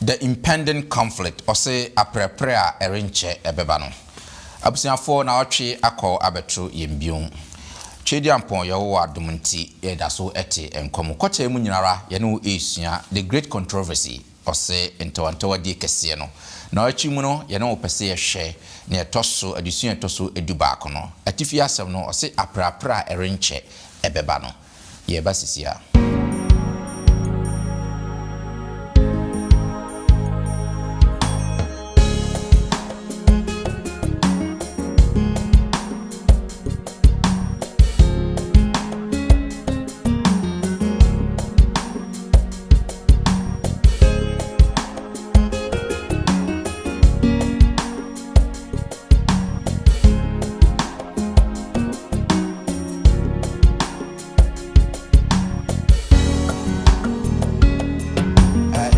The Impending Conflict, ɔse aprɛprɛ a ɛrenkyɛ ɛbɛba no. Abusuafoɔ, naawɔtwe akɔ abɛto yɛn bio. Tweaduampɔn Yehowa adom nti yɛda so te nkwa mu. Kɔkyɛɛ mu nyinara yɛne wo resua The Great Controversy, ɔse ntawantawadie kɛseɛ no. Naawɔtwe mu no yɛne wo pɛ sɛ yɛhwɛ nea ɛtɔ so, adesua a ɛtɔ so dubaako no. Atifi asɛm no ɔse aprɛaprɛ a ɛrenkyɛ ɛbɛba no. Yɛreba sisi a.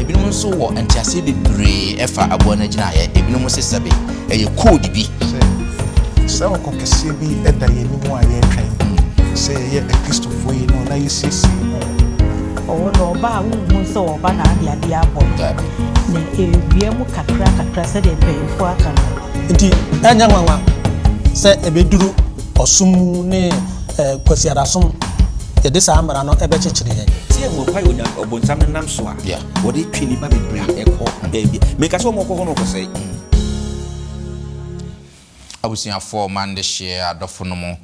Ebinom nso wɔ nteaseɛ bebree ɛfa aboa no agyinaeɛ. Ebinom se sɛbe ɛyɛ code bi. Sɛ saa ɔko kɛseɛ bi da yɛn anim a yɛretwɛn sɛ yɛyɛ Akristofoɔ yi no na yɛsiesie yɛn ho. Ɔwɔ no ɔba a wonhu sɛ ɔba na ade adeɛ abɔ no. Daabi. Na ɛrewia mu kakra kakra sɛdeɛ mpanyinfoɔ aka no. Enti ɛnyɛ nwanwa sɛ ɛbɛduru ɔsom mu ne Kwasiadasom, yɛde saa mmara no bɛkyekyere yɛn. Sɛ yɛhu ɔkwan a onya ɔbonsam no nam so a wɔde twe nnipa bebree kɔ baabi. Menka sɛ wɔkɔ hɔ na wɔkɔsɛe. Abusuafoɔ, ɔman dehyeɛ, adɔfo nom,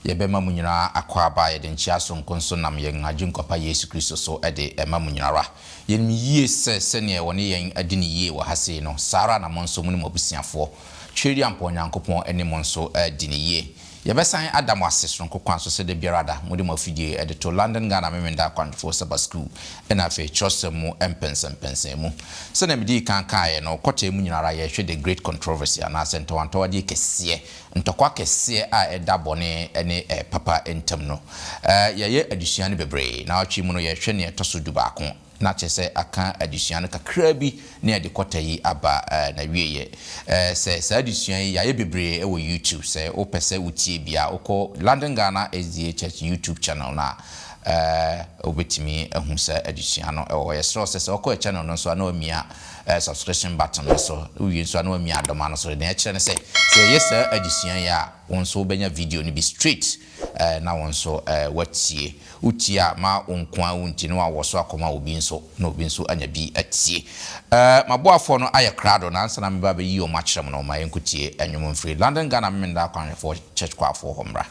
yɛbɛma mo nyinaa akwaaba, yɛde nkyea sononko nso nam yɛn Agyenkwa pa Yesu Kristo so de ma mo nyinara. Yɛnim yie sɛ sɛdeɛ wɔne yɛn adi no yie wɔ ha sei no, saa ara na mo nso mo ne mo abusuafoɔ, Tweaduampɔn Onyankopɔn ne mo nso adi no yie. Yɛbɛsan ada mo ase sononko kwan so sɛ da biara da mode mo afidie de to London Ghana Memenda Akwantufoɔ Saba Sukuu ɛna afei Kyerɛwsɛm mu mpɛnsɛmpɛnsɛnmu. Sɛdeɛ medii kan kaeɛ no, kɔta yi mu nyina ara yɛrehwɛ The Great Controversy anaasɛ ntɔwantɔwadeɛ kɛseɛ, ntɔkwa kɛseɛ a ɛda bɔne ne papa ntam no. Yɛayɛ adesua no bebree. Naawɔtwe mu no yɛrehwɛ nea ɛtɔ so dubaako. Na kyerɛ sɛ aka adesua no kakraa bi na yɛde kɔta yi aba n'awieɛ. Sɛ saa adesua yi yɛayɛ bebree wɔ YouTube, sɛ wopɛ sɛ wotie bi a, wokɔ London Ghana SDA Church YouTube channel no a, wobɛtumi ahu saa adesua no wɔ hɔ. Yɛsrɛ wo sɛ, sɛ wokɔ yɛn channel no nso a na wamia subscription button no so, wowie nso a na wamia adɔma no so. Nea ɛkyerɛ ne sɛ, sɛ yɛyɛ saa adesua yi a, wo nso wobɛnya video no bi straight na wo nso woatie. Wotie a, ma wo nko ara wontie na woawɔ so akɔma obi nso na obi nso anya bi atie. M'aboafoɔ no ayɛ krado na ansa na meba abɛyi wɔn akyerɛ mo no, ma yɛnkɔtie nnwom mfiri London Ghana Memenda Akwanhwɛfoɔ Church Choirfoɔ hɔ mmra.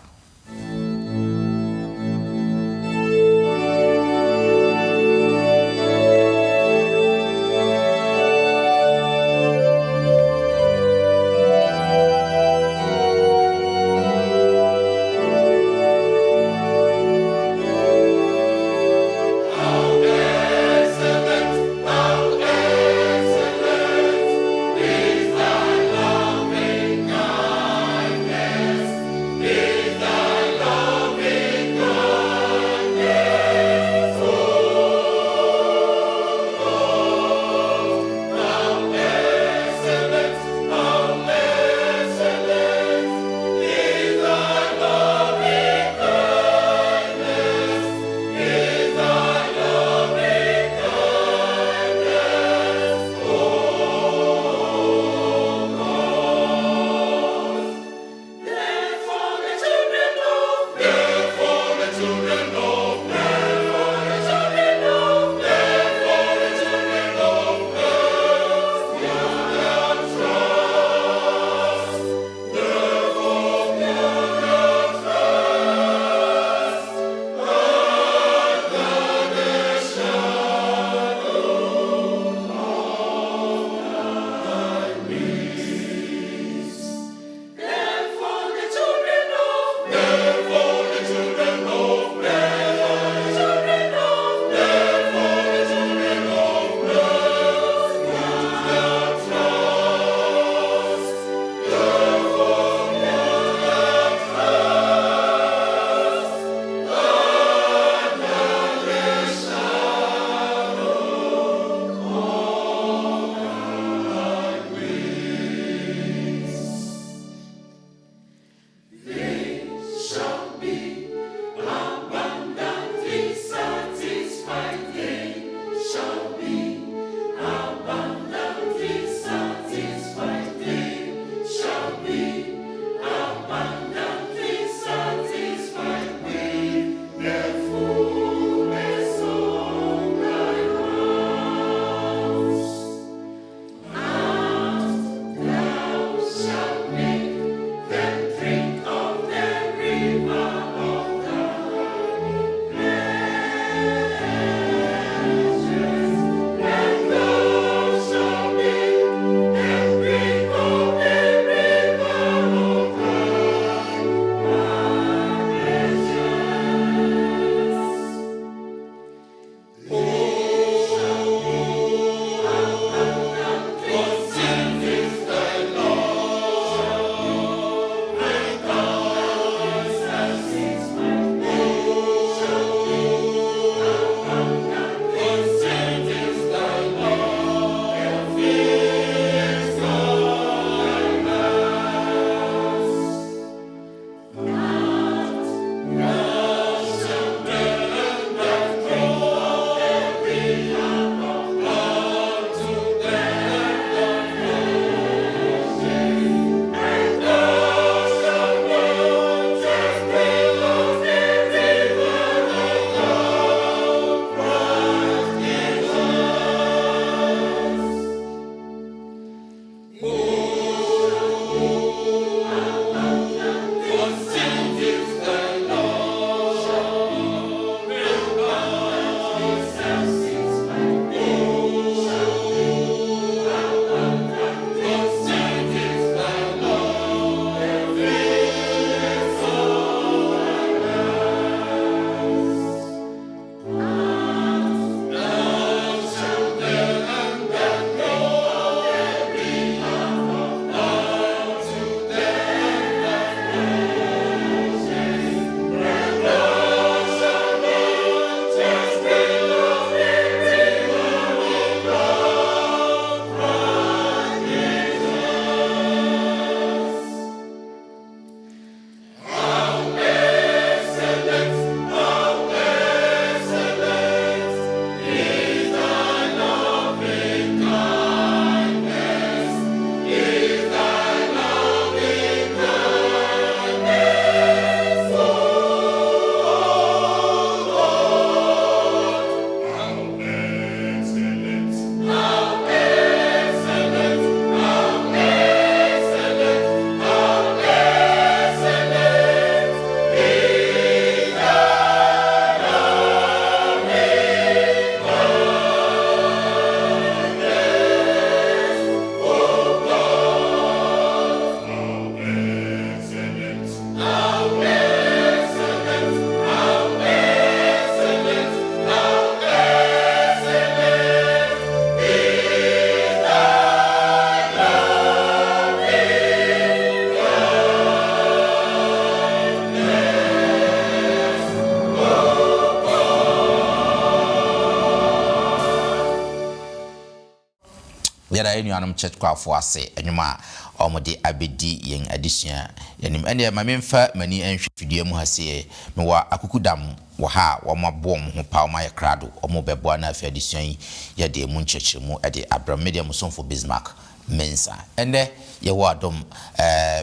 Yɛda yɛn nuanom church choirfoɔ ase nnwom a wɔde abɛdi yɛn adesua anim. Ɛnneɛ ma memfa m'ani nhwɛ fidua mu ha sei. Mewɔ akukudam wɔ ha a wɔaboa wɔn ho paa, wɔayɛ krado, wɔrebɛboa na afei adesua yi yɛde ɛmu nkyerɛkyerɛmu de abrɛ mo. Me deɛ mo somfo Bismarck Mensah. Ɛnnɛ yɛwɔ adom,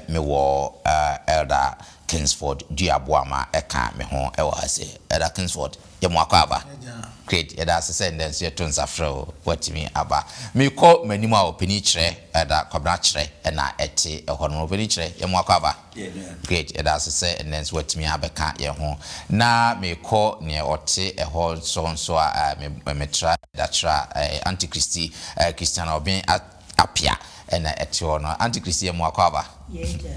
mewɔ Elder Kingsford Duaboama ɛka me ho wɔ ha sei. Elder Kingsford, Yɛ mo akwaaba. Great, yɛda ase sɛ ndɛ nso yɛto nsa frɛ wo woatumi aba. Mekɔ m'anim a ɔpanin kyerɛ ɛda Kwabena kyerɛ na ɛte ɛhɔ nom. Ɔpanin kyerɛ, yɛ mo akwaaba. Great, yɛda ase sɛ ndɛ nso woatumi abɛka yɛn ho. Na mekɔ neɛ ɔte ɛhɔ nso nso a metra ɛda kyerɛ a Auntie Christy, Christiana Obeng Apia na ɛte hɔ no. Auntie Christy yɛ mo akwaaba.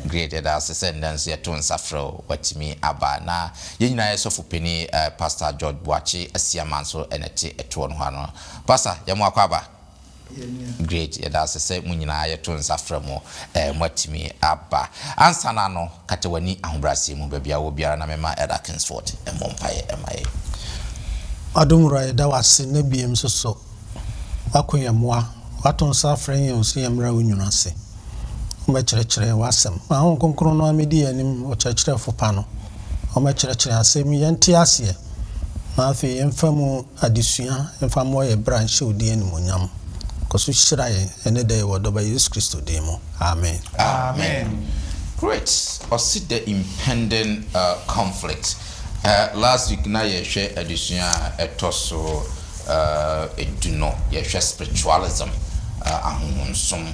Great, yɛda ase sɛ nnɛ nso yɛto nsa frɛ wo watumi aba. Na yɛn nyinaa yɛ sɔfo panin eh, Pastor George Boakye Asiamah nso na ɛte ɛtoɔ no hɔ ano. Pastor, yɛ mo akwaaba. Great, yɛda ase sɛ mo nyinaa yɛto nsa frɛ mo eh, moatumi aba. Ansa na no, kata w'ani ahobrɛaseɛ mu baabi a wɔ biara na mema Elder Kingsford mmɔ mpaeɛ mma yɛn. Adom Wura yɛda wo ase nnɛ biom nso so W'ako yɛn mmoa, W'ato nsa afrɛ yɛn sɛ yɛn mmra Wo nwunu ase. Wommɛkyerɛkyerɛ yɛn W'asɛm. Ma Honhom Kronkron no ammɛdi yɛn anim, Ɔkyerɛkyerɛfo pa no. Ɔmmɛkyerɛkyerɛ yɛn asɛm yi, yɛnte aseɛ, na afei yɛmfa mu adesua mfa mmɔ yɛn bra nhyɛ Wo din animuonyam. Kɔ so hyira yɛn ɛnnɛ da yi wɔ Ɔdɔba Yesu Kristo din mu. Amen. Amen. Great. Ɔse the impending conflict. Last week na yɛhwɛ adesua a ɛtɔ so du no, yɛhwɛ spiritualism, ahonhonsom.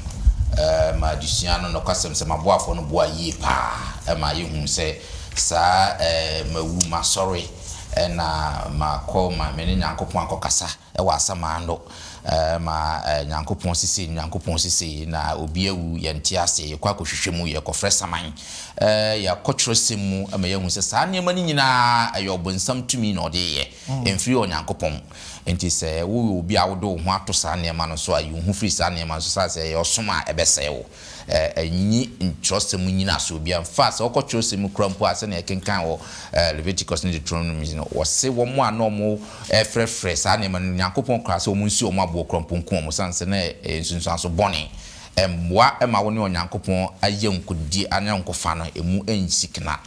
Ma adesua no nokwasɛm sɛ m'aboafoɔ no boa yie paa ma yɛhuu sɛ saa mawu, masɔre na makɔ ma me ne Nyankopɔn akɔkasa wɔ asamando ma Nyankopɔn sesei no, Nyankopɔn sesei na obi awu, yɛnte aseɛ, yɛkɔ akɔhwehwɛ mu, yɛkɔfrɛ saman, yɛakɔ twerɛsɛm mu ma yɛahu sɛ saa nneɛma no nyinaa ɛyɛ ɔbonsam tumi na ɔde yɛ, ɛmfiri Onyankopɔn. Enti sɛ woyɛ obi a wode wo ho ato saa nneɛma no so a, yi wo ho firi saa nneɛma no so, sane sɛ ɛyɛ ɔsom a ɛbɛsɛe wo. Ɛnyi twerɛsɛm mu nnyinasoɔ biara. Infact, sɛ wokɔ twerɛsɛm mu koraa mpo a, sɛdeɛ yɛkenkan wɔ Leviticus ne Deuteronomy no, wɔse wɔn a na wɔrefrɛfrɛ saa nneɛma no, Nyankopɔn koraa sɛ wɔnsi wɔn aboɔ koraa mpo nku wɔn, ɛsiane sɛ na ɛyɛ nsunsuanso bɔne. Ɛmmoa ma wo ne Onyankopɔn ayɔnkodie, ayɔnkofa no, ɛmu nsi kena.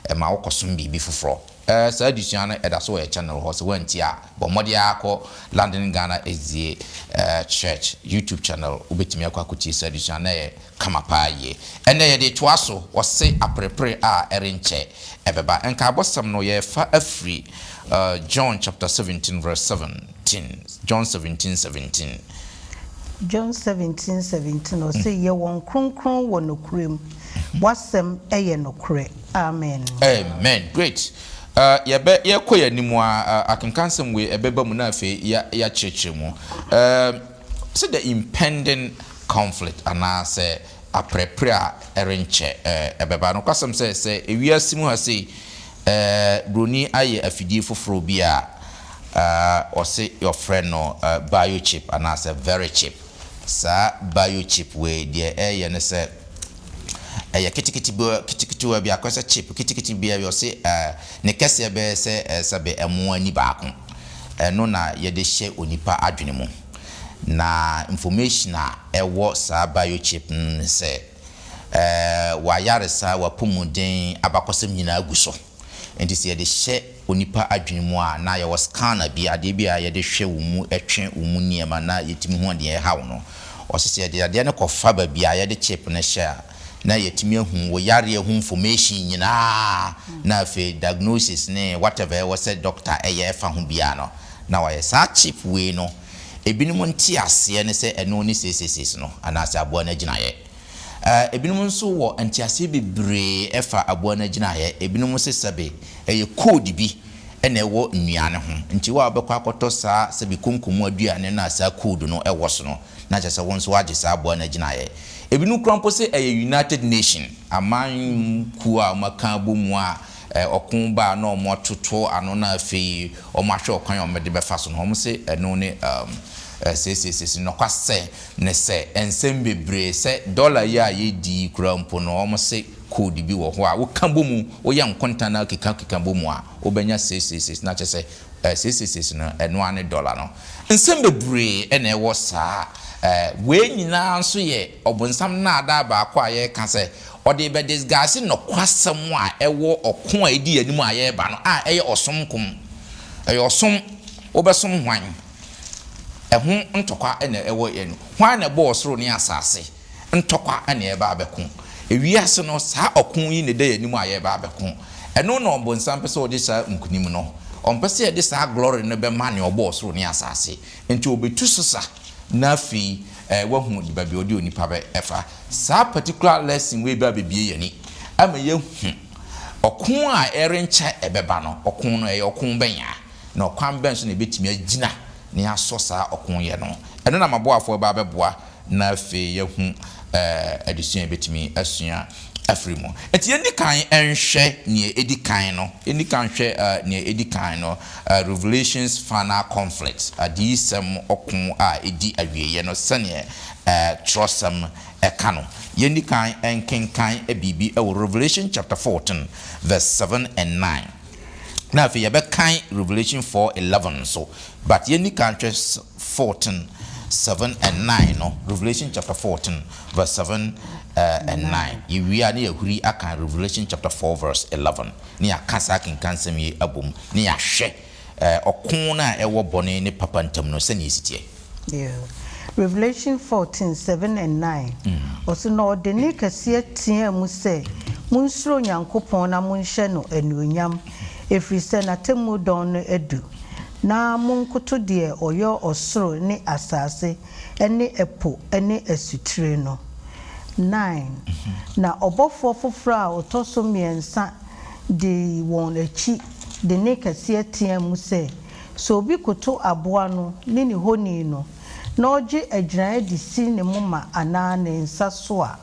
Ɛma wokɔsom biribi foforɔ. Eh saa adesua no ɛda so wɔ yɛ channel hɔ, sɛ woantie a bɔ mmɔden ara kɔ London Ghana SDA Church YouTube channel wobɛtumi akɔ akɔtie saa adesua no, ɛyɛ kama paa yie. Ɛnnɛ yɛde retoa so, wɔse aperepere a ɛrenkyɛ ɛbɛba. Nkaebɔsɛm no yɛrefa afiri John chapter 17 verse 17, John 17 17. John 17 17 ɔse yɛ wɔn kronkron wɔ nokorɛ mu, w'asɛm yɛ nokorɛ. Amen. Amen great eh yɛbɛ yɛkɔ yɛn anim a akenkansɛm wei ɛbɛba mu na afei ya yɛakyerɛkyerɛ mu eh sɛ the impending conflict anaa sɛ aprɛprɛ a ɛrenkyɛ eh ɛbɛba. Nokwasɛm sɛ sɛ ewiase mu ha sei eh broni ayɛ afidie foforɔ bi a eh ɔse wɔfrɛ no eh biochip anaa sɛ verichip. Saa biochip wei deɛ ɛyɛ ne sɛ Ɛyɛ ketekete bi keteketewa bi akɔyɛ sɛ chip ketekete bi a ɔse ne kɛseɛ bɛyɛ sɛ sɛbe ɛmo ani baako. Ɛno na yɛde hyɛ onipa adwene mu. Na information a ɛwɔ saa biochip no ne sɛ w'ayaresa, w'apɔmuden abakɔsɛm nyinaa gu so. Enti sɛ yɛde hyɛ onipa adwene mu a, na yɛwɔ scanner bi, adeɛ bi a yɛde hwɛ wo mu, twe wo mu nneɛma na yɛtumi hu deɛ ɛha wo no. Ɔse sɛ yɛde adeɛ no kɔfa baabi a yɛde chip no hyɛ a, na yɛatumi ahu wo yareɛ ho information nyinaa, na afei diagnosis ne whatever ɛwɔ sɛ doctor yɛ ɛfa ho biara no, na wayɛ. Saa chip wei no, ebinom nteaseɛ ne sɛ ɛno ne seeseesees no, anaasɛ aboa no agyinaeɛ. Ebinom nso wɔ nteaseɛ bebree ɛfa aboa no agyinaeɛ. Ebinom se sɛbe ɛyɛ code bi na ɛwɔ nnua no ho. Nti wo a wobɛkɔ akɔtɔ saa sɛbe konko mu aduane no a saa code no wɔ so no, na kyerɛ sɛ wo nso woagye saa aboa no agyinaeɛ. Ebinom koraa mpo se ɛyɛ United Nation, aman kuo a wɔaka abɔ mu a ɔko ba a na wɔatoto ano na afei wɔahwɛ ɔkwan a wɔde bɛfa so no, wɔse ɛno ne seesiesie. Nokwasɛ Ne sɛ, nsɛm bebree sɛ dɔla yi a yɛredi yi koraa mpo no, wɔse code bi wɔ hɔ a woka bɔ mu, woyɛ nkonta na wokeka keka bɔ mu a, wobɛnya seiseiseis na kyerɛ sɛ Seiseiseis no, ɛno ara ne dɔla no. Nsɛm bebree na ɛwɔ saa. Wei nyinaa nso yɛ ɔbonsam nnaadaa baako a yɛreka sɛ ɔde rebɛ disguise nɔkwasɛm a ɛwɔ ɔko a ɛdi yɛn anim a yɛreba no a ɛyɛ ɔsom ko. Ɛyɛ ɔsom. Wobɛsom hwan? Ɛho ntɔkwa na ɛwɔ yɛn. Hwan na ɛbɔɔ ɔsoro ne asase? Ntɔkwa na yɛreba abɛko. Ewiase no, saa ɔko yi na ɛda yɛn anim a yɛreba abɛko. Ɛno na ɔbonsam pɛ sɛ ɔde saa nkunim no. Ɔmpɛ sɛ yɛde saa glory no bɛma nea ɔbɔɔ ɔsoro ne asase. Enti ɔbɛtu so sa na afei wahu baabi a ɔde onipa bɛfa. Saa particular lesson wei bɛ abɛbue yɛn ani ama yɛahu ɔko a ɛrenkyɛ ɛbɛba no. Ɔko no, ɛyɛ ɔko bɛn a? Na ɔkwan bɛn so na yɛbɛtumi agyina na yɛasɔ saa ɔko yi ano? Ɛno na m'aboafoɔ reba abɛboa na afei yɛahu adesua a yɛbɛtumi asua afiri mu. Enti yɛnni kan nhwɛ nea ɛdi kan no. Yɛnni kan nhwɛ nea ɛdi kan no, Revelation's Final Conflict, Adiyisɛm Ɔko a Ɛdi Awieeɛ no sɛdeɛ twerɛsɛm ka no. Yɛnni kan nkenkan biribi wɔ Revelation chapter 14 verse 7 and 9. Na afei yɛbɛkan Revelation 4, 11 nso. But yɛnni kan nhwɛ 14, 7 and 9 no, Revelation chapter 14 verse 7 and 9. Yɛwie a na yɛahuri akan Revelation chapter 4 verse 11 na yɛaka saa akenkansɛm yi abom na yɛahwɛ ɔko no a ɛwɔ bɔne ne papa ntam no sɛnea ɛsi teɛ. Yeah. Revelation 14, 7 and 9. Ɔse, Na ɔde nne kɛseɛ teaa mu sɛ, Monsuro Onyankopɔn na monhyɛ no anuonyam, ɛfiri sɛ n'atemmuo dɔn no adu, na monkoto deɛ ɔyɔɔ ɔsoro ne asase ne ɛpo ne asutire no. 9. Na ɔbɔfoɔ foforɔ a ɔtɔ so mmiɛnsa dii wɔn akyi de nne kɛseɛ teaa mu sɛ, Sɛ obi koto aboa no ne ne honi no, na ɔgye agyiraeɛ de si ne moma anaa ne nsa so a.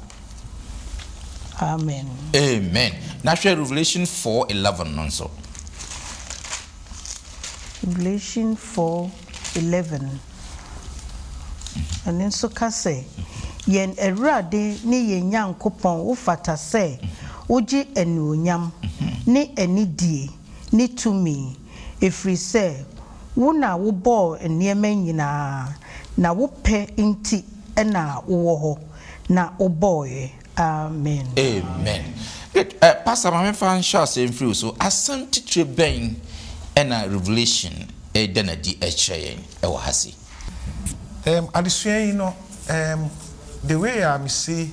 Amen. Amen. Na hwɛ Revelation 4:11 no nso. Revelation 4:11, ɛno nso ka sɛ, Yɛn Awurade ne yɛn Nyankopɔn, wofata sɛ wogye anuonyam ne anidie ne tumi, Ɛfiri sɛ wo na wobɔɔ nneɛma nyinaa, na wo pɛ nti na wowɔ hɔ, na wobɔeɛ. Amen. Amen. Great. Eh, Pastor, ma memfa nhyɛ aseɛ mfiri wo so. Asɛm titire bɛn na Revelation reda no adi kyerɛ yɛn wɔ ha sei? Erm adesua yi no erm the way a mesi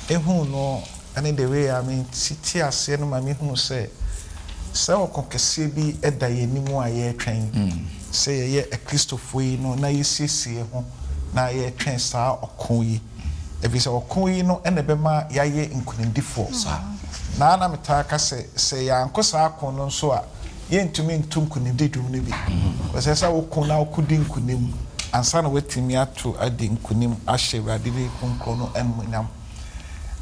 huu no ne the way a mesi te aseɛ no ma mehunu sɛ sɛ ɔko kɛseɛ bi da yɛn anim a yɛretwɛn sɛ yɛyɛ Akristofoɔ yi no na yɛsiesie yɛn ho na yɛretwɛn saa ɔko yi ɛfiri sɛ ɔko yi no na ɛbɛma yɛayɛ nkunimdifoɔ. Na na metaa ka sɛ sɛ yɛanko saa ko no nso a yɛntumi nto nkonimdi dwom no bi. Ɛsɛ sɛ woko na wokodi nkonim ansa na woatumi ato adi nkonim ahyɛ Awurade din kronkron no animuonyam.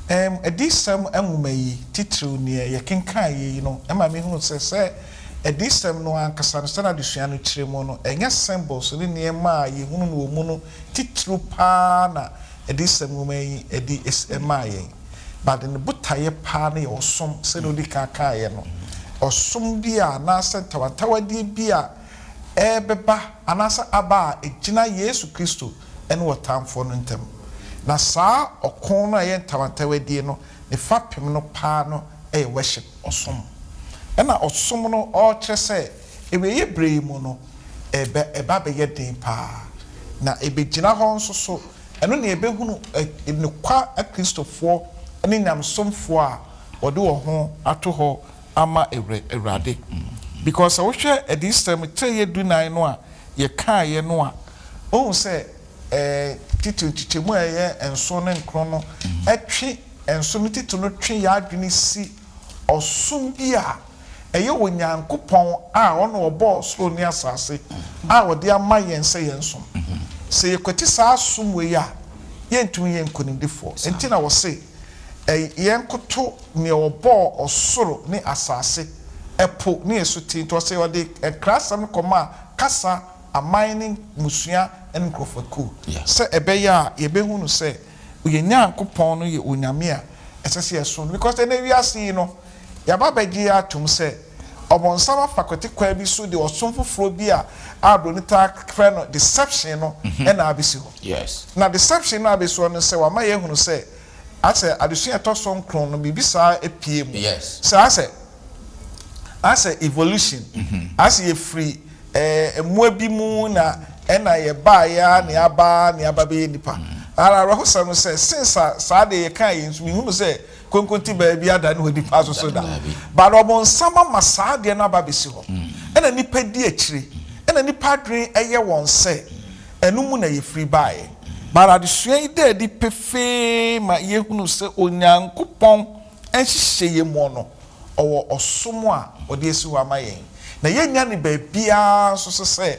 Ɛm, Adiyisɛm nwoma yi, titiriw nea yɛkenkan yi no, ɛma mihu sɛ sɛ Adiyisɛm no ankasa no, sɛnea adesua no kyerɛ mu no, ɛnyɛ symbols ne nneɛma a yehunu no wɔ mu no titiriw paa na Adiyisɛm nwoma yi de maa yɛn. But ne botaeɛ paa no yɛ ɔsom, sɛdeɛ wodi kan kaeɛ no, ɔsom bi a anaasɛ ntawantawadeɛ bi a ɛrebɛba anaasɛ aba a ɛgyina Yesu Kristo ne ɔtamfoɔ no ntam. Na saa ɔko no a ɛyɛ ntawantawadie no, ne fapem no paa no yɛ worship, ɔsom. Ɛna ɔsom no ɔrekyerɛ sɛ awieeɛ berɛ yi mu no, ɛbɛ ɛba abɛyɛ den paa. Na ɛbɛgyina hɔ nso so Ɛno na yɛbɛhunu nokwa Akristofoɔ ne nyamesomfoɔ a wɔde wɔn ho ato hɔ ama Awurade. Because sɛ wohwɛ Adiyisɛm tire dunan no a yɛkaeɛ no a, wohu sɛ titire nkyekyɛmu a ɛyɛ nson ne nkron no twe, nson no titire no twe yɛn adwene si ɔsom bi a ɛyɛ Onyankopɔn a ɔno na ɔbɔɔ ɔsoro ne asase a ɔde ama yɛn sɛ yɛnsom. Sɛ yɛkwati saa som wei a, yɛntumi nyɛ nkonimdifoɔ. Enti na wɔse, Yɛnkoto nea ɔbɔɔ ɔsoro ne asase, ɛpo ne asuten. Nti ɔse ɔde nkrasɛm no kɔmaa kasa, aman ne mmusua ne nkurɔfokuo, sɛ ɛbɛyɛ a yɛbɛhunu sɛ yɛn Nyankopɔn no yɛ Onyame a ɛsɛ sɛ yɛsom no. Because ɛnnɛ wiase yi no, Yɛaba abɛgye atom sɛ Ɔbonsam afa kwati kwan bi so de ɔsom foforɔ bi a a broni taa frɛ no deception no na abɛsi hɔ. Na deception no a abɛsi hɔ no sɛ wama yɛahunu sɛ asɛ adesua a ɛtɔ so nkron no biribi saa apue mu sɛ asɛ asɛ evolution asɛ yɛfiri ɛɛ mmoa bi mu na ɛna yɛbaeɛ ara na yɛaba ara na yɛaba bɛyɛ nnipa. Ara awerɛhosɛm no sɛ since a saa deɛ yɛkaa yei nso menhunu sɛ Konkonte baa bi ada ne hɔ nipa so so da. But ɔbonsam ama saa adeɛ no aba abɛsi hɔ. Ɛna nipa di akyire. Ɛna nipa adwene yɛ wɔn sɛ ɛno mu na yɛfiri baeɛ. But adesua yi da adi pefee ma yɛhunu sɛ Onyankopɔn nhyehyɛeɛ mu no, ɔwɔ ɔsom a ɔde asi hɔ ama yɛn. Na yɛnnya no baabiara nso so sɛ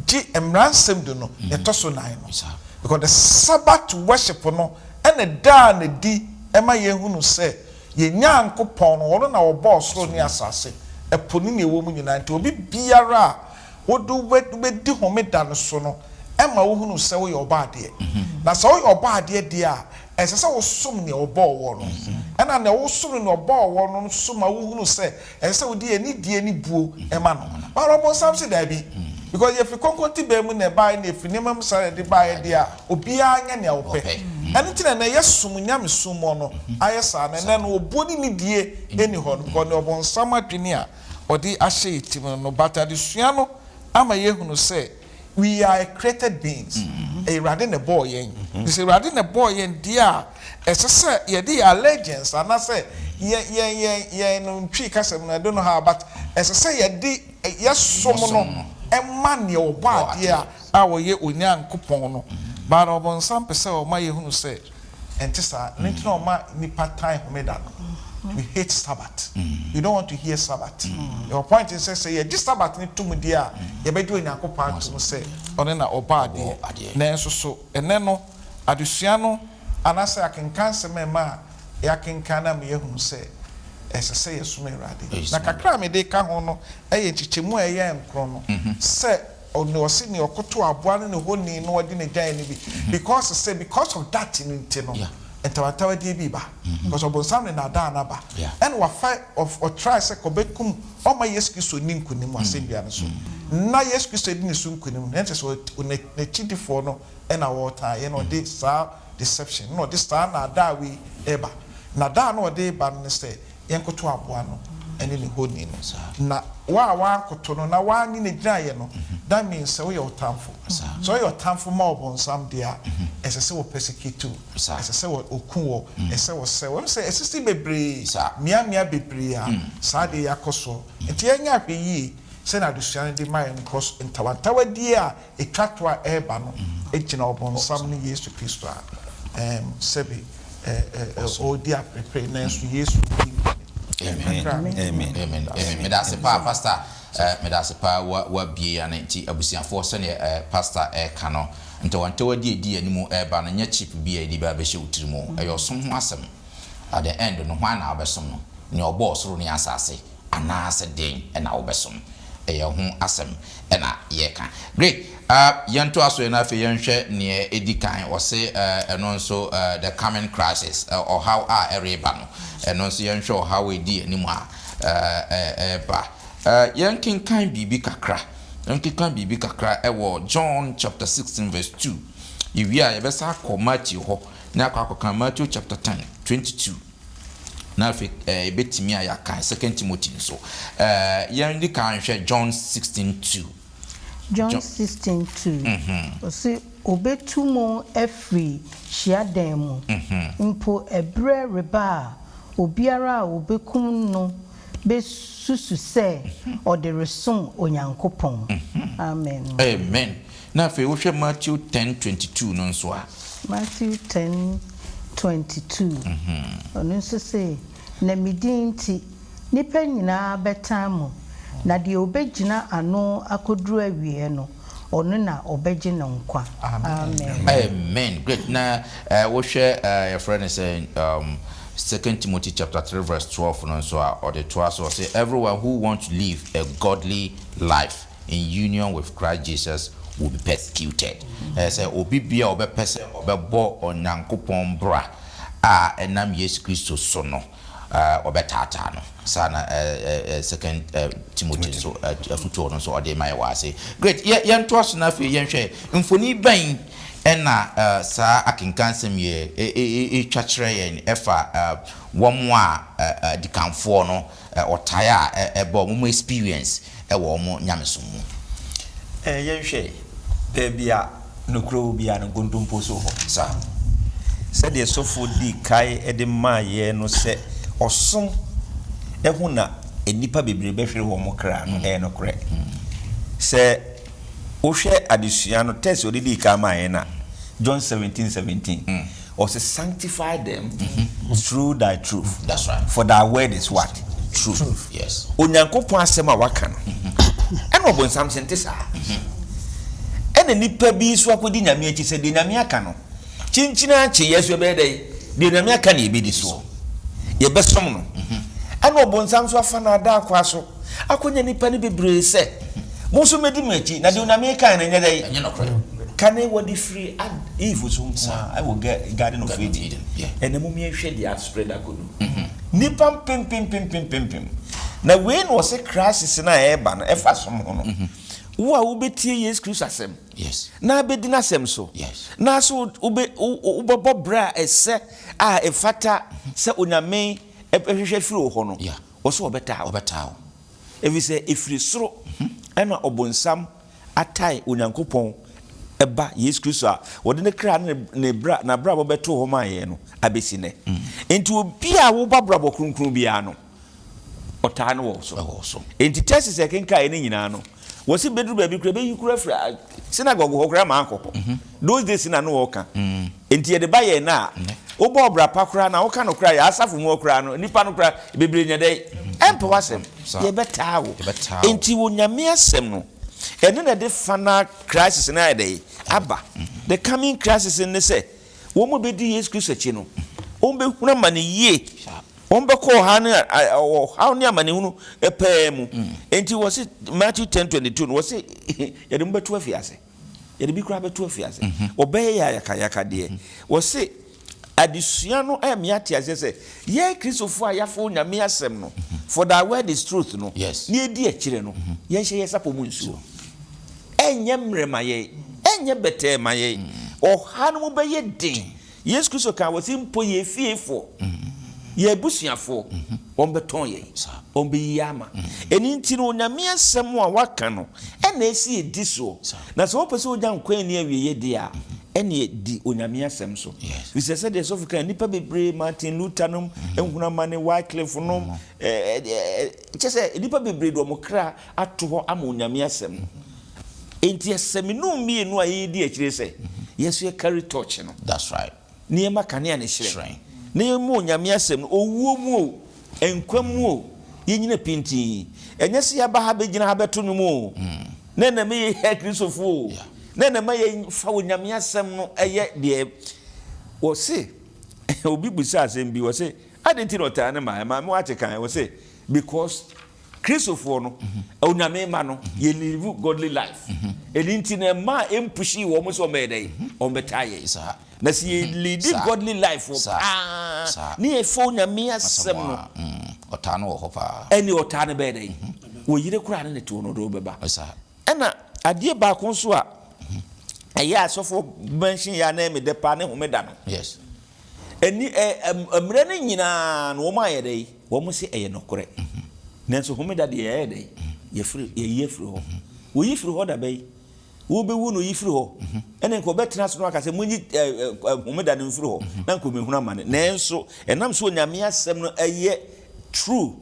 gye Mmaransɛm Du no, nea ɛtɔ so nan no. Because the Sabbath worship no na ɛdaa no adi ma yɛhunu sɛ yɛn Nyankopɔn no, ɔno na ɔbɔɔ soro ne asase, ɛpo ne nea ɛwɔ mu nyinaa. Nti obi biara a wode wo bɛdi homeda no so no ma wohunu sɛ woyɛ ɔbɔadeɛ. Na sɛ woyɛ ɔbɔadeɛ deɛ a, ɛsɛ sɛ wosom nea ɔbɔɔ woɔ no. Ɛna nea wosom no, nea ɔbɔɔ woɔ no nso ma wohunu sɛ ɛsɛ sɛ wode anidie ne buo ma no. But ɔbonsam se daabi, because yɛfiri konkontibaa mu na ɛbaeɛ na ɛfiri nneɛma mu saa na ɛde baeɛ deɛ a, obiara nyɛ nea ɔpɛ. Ɛno nti na ɛnnɛ yɛsom nyamesom mu no ayɛ saa no. Ɛnnɛ no obuo ne nidie nni hɔ no because nea ɔbonsam adwene a ɔde ahyɛ yɛn tirim no. But adesua no ama yɛahunu sɛ we are a created beings. Ɛyɛ Awurade na ɛbɔɔ yɛn. Nti sɛ Awurade na ɛbɔɔ yɛn deɛ a, ɛsɛ sɛ yɛde yɛn allegiance anaasɛ yɛn yɛn yɛn yɛn no Twi kasa mu no I don't know how but ɛsɛ sɛ yɛde yɛsom no ma nea ɔbɔ adeɛ a a ɔyɛ Onyankopɔn no. But ɔbonsam pɛ sɛ ɔma yɛhunu sɛ Ɛnte saa. Ɛno nti na ɔma nnipa tan Homeda no. We hate Sabbath. We don't want to hear Sabbath. Yɛwɔ point no sɛ, sɛ yɛgye Sabbath no tom deɛ a, yɛbɛgye Onyankopɔn atom sɛ ɔno na ɔbɔɔ adeɛ. Nanso so ɛnnɛ no, adesua no anaasɛ akenkansɛm a ɛma yɛakenkan no ama yɛahunu sɛ ɛsɛ sɛ yɛsom Awurade? Na kakra a mede reka ho no yɛ nkyekyɛmu a ɛyɛ nkron no, sɛ Ɔno ɔse nea ɔkoto aboa no ne honi no ɔde ne dwan no bi because sɛ because of that no nti no ntawantawadie bi ba because ɔbonsam ne naadaa no aba ɛna wafa ɔtry sɛ kɔbɛkum ɔma Yesu Kristo nni nkunim wɔ asɛnnua no so na Yesu Kristo adi ne so nkunim no ɛnkyɛ sɛ n'akyidifoɔ no ɛna wɔretaa yɛ na ɔde saa deception na ɔde saa naadaa wei ɛba naadaa no ɔde ba no ne sɛ Yɛnkoto aboa no ne ne honi no. Na wo a woankoto no na woanye no gyinaeɛ no, that means sɛ woyɛ ɔtamfo. Sɛ woyɛ ɔtamfo ma ɔbonsam deɛ a, ɛsɛ sɛ wɔ persecute wo, ɛsɛ sɛ wɔku wo, ɛsɛ sɛ wɔsɛe wo. Woahu sɛ asisi bebree, mmeammea bebree a saa adeɛ yi akɔ soɔ. Nti yɛnyɛ ahwɛyie sɛdeɛ adesua no de ma yɛn no because ntawantawadie a Etwa to a ɛreba no gyina Ɔbonsam ne Yesu Kristo a sɛbe ɔredi aperepere nanso Yesu redi nkonim. Amen. Amen. Amen. Meda ase paa pastor. Meda ase paa wa wabie yane nti abusuafoɔ sɛdeɛ eh, pastor ɛreka no ntawantawa di edi anim ɛreba no nyɛ chip bi a yɛde ba abɛhyɛ wo tiri mu ɛyɛ ɔsom ho asɛm at the end no hwan na wobɛsom no nea ɔbɔɔ ɔsoro ne asase anaasɛ deɛn na wobɛsom ɛyɛ ho asɛm na yɛreka. Great! Uh, yɛntoa so na afei yɛnhwɛ nea edi kan. Ɔse uh, ɛno nso uh, the coming crisis, uh, ɔhaw a ɛreba no. Ɛno nso yɛnhwɛ ɔhaw a edi anim a uh, ɛreba. Uh, yɛnkenkan biribi kakra. Yɛnkenkan biribi kakra ɛwɔ John chapter 16 verse 2. Yɛwie a yɛbɛsa akɔ Matthew hɔ na akɔ akɔka Matthew chapter 10, 22. Na afei eh, yɛbɛtumi a yɛakan Second Timothy nso. Eh, yɛn kan nhwɛ John 16:2. John 16:2, Ɔse, Obetu mo afiri hyiadan mu, mpo ɛberɛ reba a obiara a obekum no bɛsusu sɛ ɔde resom Onyankopɔn. Amen. Amen. Na afei wohwɛ Matthew 10:22 no nso a. Matthew 10:22, ɔno nso se, Na me din nti, nnipa nyinaa bɛtan mo, na deɛ ɔbɛgyina ano akɔduru awieɛ no, ɔno na ɔbɛgye no nkwa. Amen. Amen. Great. Na eh, wohwɛ eh, yɛfrɛ no sɛ um, Second Timothy chapter 3 verse 12 no nso a ɔde toa so ɔse everyone who wants to live a godly life in union with Christ Jesus will be persecuted. Ɛyɛ sɛ obi bia a ɔbɛpɛ sɛ ɔbɛbɔ Onyankopɔn bra a ɛnam Yesu Kristo so no. Wɔbɛtaataa no. Saa na Second Timothy nso afotuo no nso ɔde ma yɛ wɔ ase. Great. Yɛ yɛntoa so na afei yɛnhwɛ mfoni bɛn ɛna saa akenkansɛm yi ɛtwa kyerɛ yɛn ɛfa wɔn a adikanfoɔ no ɔtae a ɛba wɔn experience wɔ wɔn nyamesom mu. Yɛnhwɛ, baabi a nokorɛ wɔ biara no, nkontompo nso wɔ hɔ. Saa. Sɛdeɛ sɔfoɔ dii kan de maa yɛn no sɛ ɔsom ho na nnipa bebree bɛhwere wɔn kra no, ɛyɛ nokorɛ. Sɛ wohwɛ adesua no, text a ɔde dii kan maa yɛn no a, John 17, 17, ɔse, Sanctify them through thy truth, That's right. for thy word is what? Truth. Yes. Onyankopɔn asɛm a waka no, ɛna ɔbonsam se nte saa. Ɛna nipa bi nso akɔdi Nyame akyi sɛ deɛ Nyame aka no, kyinkyin ara kye yɛ so yɛbɛyɛ dɛn? Deɛ Nyame aka na yɛbɛdi soɔ. Yɛbɛsom no. Ɛna ɔbonsam nso afa n'adaakwaa so akɔnya nnipa no bebree sɛ, Mo nso mɛdi mo akyi, na deɛ Onyame kae no nyɛ dɛn? Ɛnyɛ nokorɛ. Kane wɔde firi Ad, Eve so nko ara wɔ ga, Garden of Eden. Ɛnɛ mom yɛnhwɛ deɛ aspread akɔdu. Nnipa mpempempempempempem. Na wei na ɔse crisis no a ɛreba no ɛfa som ho no. Wo a wobɛtie Yesu Kristo asɛm, na abɛdi n'asɛm so, na so wobɛ, wobɛbɔ bra a ɛsɛ a ɛfata sɛ Onyame hwehwɛ firi wo hɔ no, Wɔ so wɔbɛtaa wo. Wɔbɛtaa wo. Efisɛ efiri soro na ɔbonsam atae Onyankopɔn Ba Yesu Kristo a ɔde ne kra ne ne bra n'abrabɔ bɛtoo hɔ maa yɛn no abesi nnɛ. Enti obi a wobɔ abrabɔ kronkron biara no, ɔtaa no wɔ wo so. Ɛwɔ wo so. Enti texts a yɛkenkaeɛ no nyinaa no, Wɔse bɛduru baabi koraa bɛyi koraa firi synagogue hɔ koraa ma ankɔ hɔ. Those days na no wɔka. Nti yɛde ba yɛn na wobɔ ɔbra pa koraa na woka no koraa yɛ asafo mu hɔ koraa no nnipa no koraa bebree nyɛ dɛn ɛmpɛ w'asɛm. Yɛbɛtaa wo. Nti Onyame asɛm no ɛno na ɛde final crisis no ayɛ dɛn aba. The coming crisis no ne sɛ wɔn a bɛdi Yesu Kristo akyi no wɔn bɛhunu amane yie. Wɔbɛkɔ ɔhaw ne ɔhaw ne amanehunu pɛɛ mu. Enti wɔse Matthew 10:22 no wɔse yɛde mo bɛto afiase. Yɛde bi koraa bɛto afiase. Wɔbɛyɛ yɛ ayakayakadeɛ. Wɔse adesua no ɛma yɛate aseɛ sɛ yɛn Kristofoɔ a yɛafa Onyame asɛm no, for thy word is truth no, na yɛdi akyire no, yɛnhyɛ yɛn sapɔ mu nsuo. Ɛnyɛ mmerɛ ma yɛn, ɛnyɛ bɛtɛɛ ma yɛn. Ɔhaw no mu bɛyɛ den. Yesu Kristo kaa wɔ se mpo yɛn fiefoɔ, yɛn abusuafoɔ, wɔn bɛtɔn yɛn, wɔn bɛyi yɛn ama. Ɛno nti no Onyame asɛm a waka no ɛna ɛsɛ yɛdi soɔ. Na sɛ wopɛ sɛ wonya nkwa a ɛnni awieɛ deɛ a, ɛneɛ di Onyame asɛm so. Ɛfiri sɛ sɛdeɛ sɔfo kae, nnipa bebree, Martin Luther nom, nhunu amane, Wycliffe nom, kyerɛ sɛ nnipa bebree de wɔn kra ato hɔ ama Onyame asɛm no. Enti ɛsɛ me ne wo mmienu a yɛredi akyire sɛ yɛn nso yɛ carry torch no. That's right. Na yɛma kanea no hyerɛn. Hyerɛn. Na yɛma Onyame asɛm no, owuo mu o, nkwa mu o, yɛnyina pintinn. Ɛnyɛ sɛ yɛaba ha bɛgyina ha bɛto nnwom o, na ɛna ɛma yɛyɛ Akristofoɔ o, na ɛna ɛma yɛfa Onyame asɛm no yɛ deɛ wɔse. Obi bisaa asɛm bi, wɔse, adɛn nti na ɔtaa ne mmaa? Maame Wakye kae, wɔse, because Kristofoɔ no, Onyame mma no, yɛ live godly life. Ɛno nti no ɛma ɛmpushii wɔn sɛ wɔbɛyɛ dɛn? Wɔbɛtaa yɛn. Na sɛ yɛ leadi godly life paa ne yɛfa Onyame asɛm no, ɔtaa no wɔ hɔ paa. Ɛne ɔtaa no bɛyɛ dɛn? Wo yere koraa ne ne te hɔ no ɔde wo bɛba. Ɛna adeɛ baako nso a ɛyɛ asɔfoɔ mention yɛ a na ɛyɛ me dɛ paa ne homeda no. Yes. Ɛni ɛ mmerɛ no nyinaa no wɔn ayɛ dɛn? Wɔn se ɛyɛ nokorɛ. Nanso homeda deɛ yɛayɛ dɛn? Yɛfiri yɛyi afiri hɔ. Wɔyi firi hɔ da bɛn? Wobɛwu no yi firi hɔ. Ɛne nka ɔbɛtena ase no aka sɛ monyi ɛ ɛ homeda no mfiri hɔ na nka ɔmɛhunu amane. Nanso ɛnam sɛ Onyame asɛm no ɛyɛ true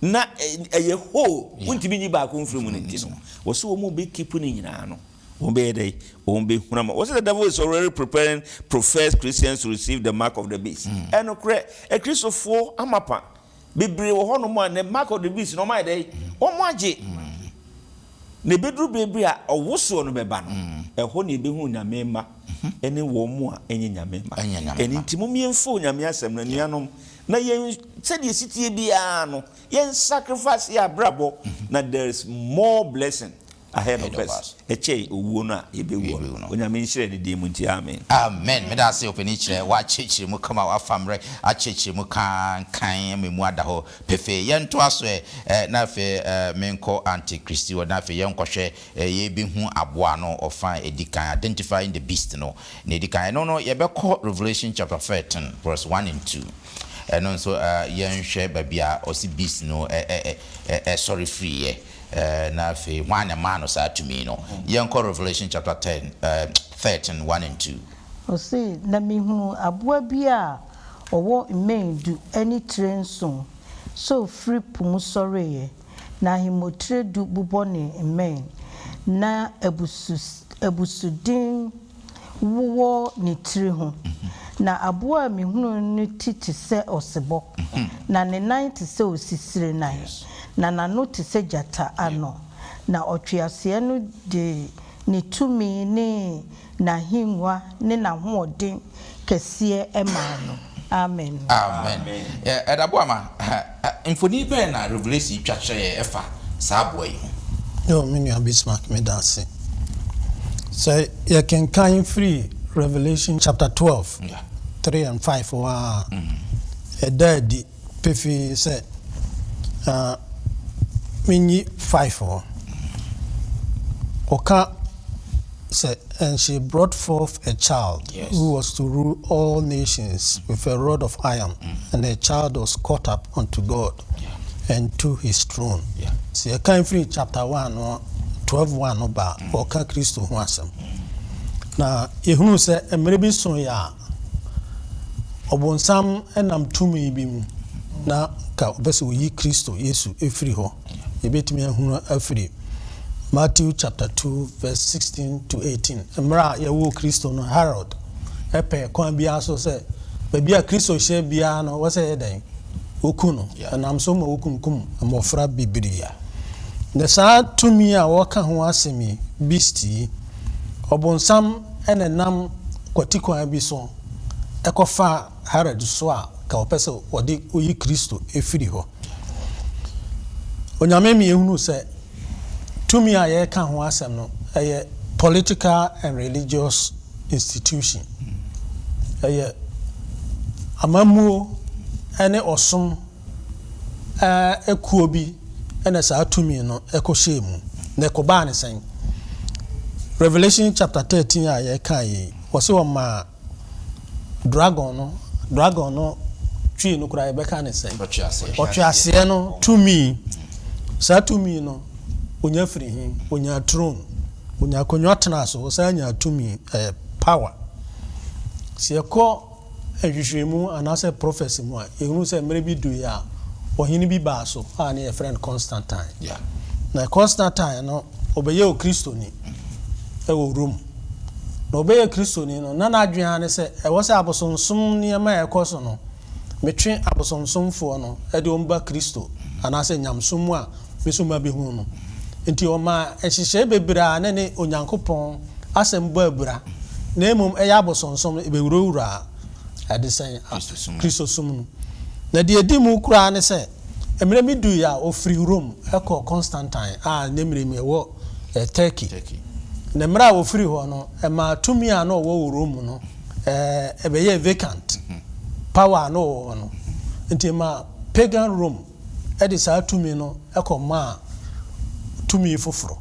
na ɛyɛ whole, wontumi nyi baako mfiri mu no nti no, wɔse wɔn a wɔbɛ keep no nyinaa no, Wɔn bɛyɛ dɛn? Wɔn bɛhunu ama. Wɔsɛ the devil is already preparing professed Christians to receive the mark of the beast. Ɛnokorɛ, Akristofoɔ amapa bebree wɔ hɔnom a the mark of the beast no wɔn ayɛ dɛn? Wɔn agye. Na ɛbɛduru berɛ bi a ɔwosoɔ no bɛba no, ɛhɔ na yɛbɛhu Onyame mma ne wɔn a ɛnyɛ Nyame mma. Ɛno nti mom yɛmfa Onyame asɛm no, anuanom, na yɛn sɛdeɛ ɛsi teɛ biara no, yɛn sacrifice yɛn abrabɔ, na there is more blessing. Ahead of us ɛkyɛn owuo no a yɛbɛwuo no. Onyame nhyira ne din mu nti amen. Amen meda ase opanin kyerɛ wakyerɛkyerɛ mu kama wafa mmerɛ akyerɛkyerɛ mu kankan ama emu ada hɔ pefee yɛntoa so ɛ na afei menkɔ Auntie Christy hɔ na afei yɛnkɔhwɛ yɛbɛhu aboa no ɔfa a ɛdi kan identifying the beast no nea ɛdi kan ɛno no yɛbɛkɔ Revelation chapter 13 verse 1 and 2 ɛno nso yɛnhwɛ baabi a ɔse beast no ɛsɔre firiiɛ. Na afei, hwan na ɛmaa no saa tumi no? Yɛnkɔ Revelation chapter 10, 13, 1 and 2. Ɔse, Na mehunuu aboa bi a ɔwɔ mmɛn du ne tire nson sɛ ɔfiri po mu sɔreeɛ, na ahemmotire du bobɔ ne mmɛn, na abusuden wowɔ ne tiri ho. Na aboa a mehunuu no ti te sɛ ɔsebɔ, na ne nan te sɛ osisire nan, na n'ano te sɛ gyata ano. Na ɔtweaseɛ no de ne tumi ne n'ahennwa ne n'ahoɔden kɛseɛ maa no. Amen. Amen. Ɛda Boama, mfoni bɛn na Revelation yi twa kyerɛ yɛn ɛfa saa aboa yi ho? Yo, me nua Bismarck, meda ase. Sɛ yɛkenkan firi Revelation chapter 12, 3 and 5 hɔ a, ɛda adi pefee sɛ, menyi 5 hɔ. Ɔka sɛ, And she brought forth a child yes. who was to rule all nations with a rod of iron, mm. and the child was caught up unto God yeah. and to his throne. Yeah. Sɛ yɛkan firi chapter 1 no, 12 1 no ba a, ɔka Kristo ho asɛm. Na yɛhunu sɛ mmerɛ bi so yɛ a, ɔbonsam nam tumi bi mu na ka ɔpɛ sɛ ɔyi Kristo Yesu firi hɔ. Yɛbɛtumi ahunu afiri Matthew chapter 2 verse 16 to 18. Mmerɛ a yɛwoo Kristo no, Herod pɛɛ kwan biara so sɛ baabi a Kristo hyɛ biara no, wɔ sɛ yɛ dɛn? Woku no. Ɛnam so ma wokunkum mmɔfra bebree. Na saa tumi a wɔka ho asɛm yi, beast yi, ɔbonsam na ɛnam kwatikwan bi so kɔfaa Herod so a ka ɔpɛ sɛ ɔde oyi Kristo firi hɔ. Onyame ma yɛhunu sɛ tumi a yɛreka ho asɛm no, ɛyɛ political and religious institution. Ɛyɛ amammuo ne ɔsom kuo bi na saa tumi no kɔhyɛɛ mu. Na ɛkɔbaa ne sɛn? Revelation chapter 13 a yɛka yi, wɔse wɔmaa dragon no, dragon no twi no koraa yɛbɛka ne sɛn? Ɔtweaseɛ no tumi. Saa tumi no, onya firi he? Onya throne. Onya akonnwa tenaa so, ɔsan nyaa tumi, ɛyɛ power. Sɛ yɛkɔ nhwehwɛmu anaasɛ prophecy mu a, yɛhunu sɛ mmerɛ bi duiɛ a, ɔhene bi baa so a ne yɛfrɛ no Constantine. Na Constantine no, ɔbɛyɛɛ Okristoni wɔ Rome. Na ɔbɛyɛɛ Kristoni no, na n'adwene ara ne sɛ ɛwɔ sɛ abosonsom nneɛma a ɛkɔ so no, metwe abosonsomfoɔ no de wɔn ba Kristo anaasɛ nyamesom mu a me nso mabɛhunu no. Enti ɔmaa nhyehyɛe bebree a na ɛne Onyankopɔn Asɛm bɔ abira, na mmom ɛyɛ abosonsom no, ɛbɛwurawuraa ɛde sɛn? Kristosom no. Na deɛ ɛdi mu koraa ne sɛ, mmerɛ bi duiɛ a ɔfirii Rome kɔɔ Constantine a ne mmerɛ mu ɛwɔ Turkey. Na mmerɛ a ɔfirii hɔ no, ɛmaa tumi a na ɔwɔ wɔ Rome no, ɛbɛyɛɛ vacant, power a na ɔwɔ hɔ no. Nti ɛmaa pagan Rome de saa tumi no kɔmaa tumi foforɔ.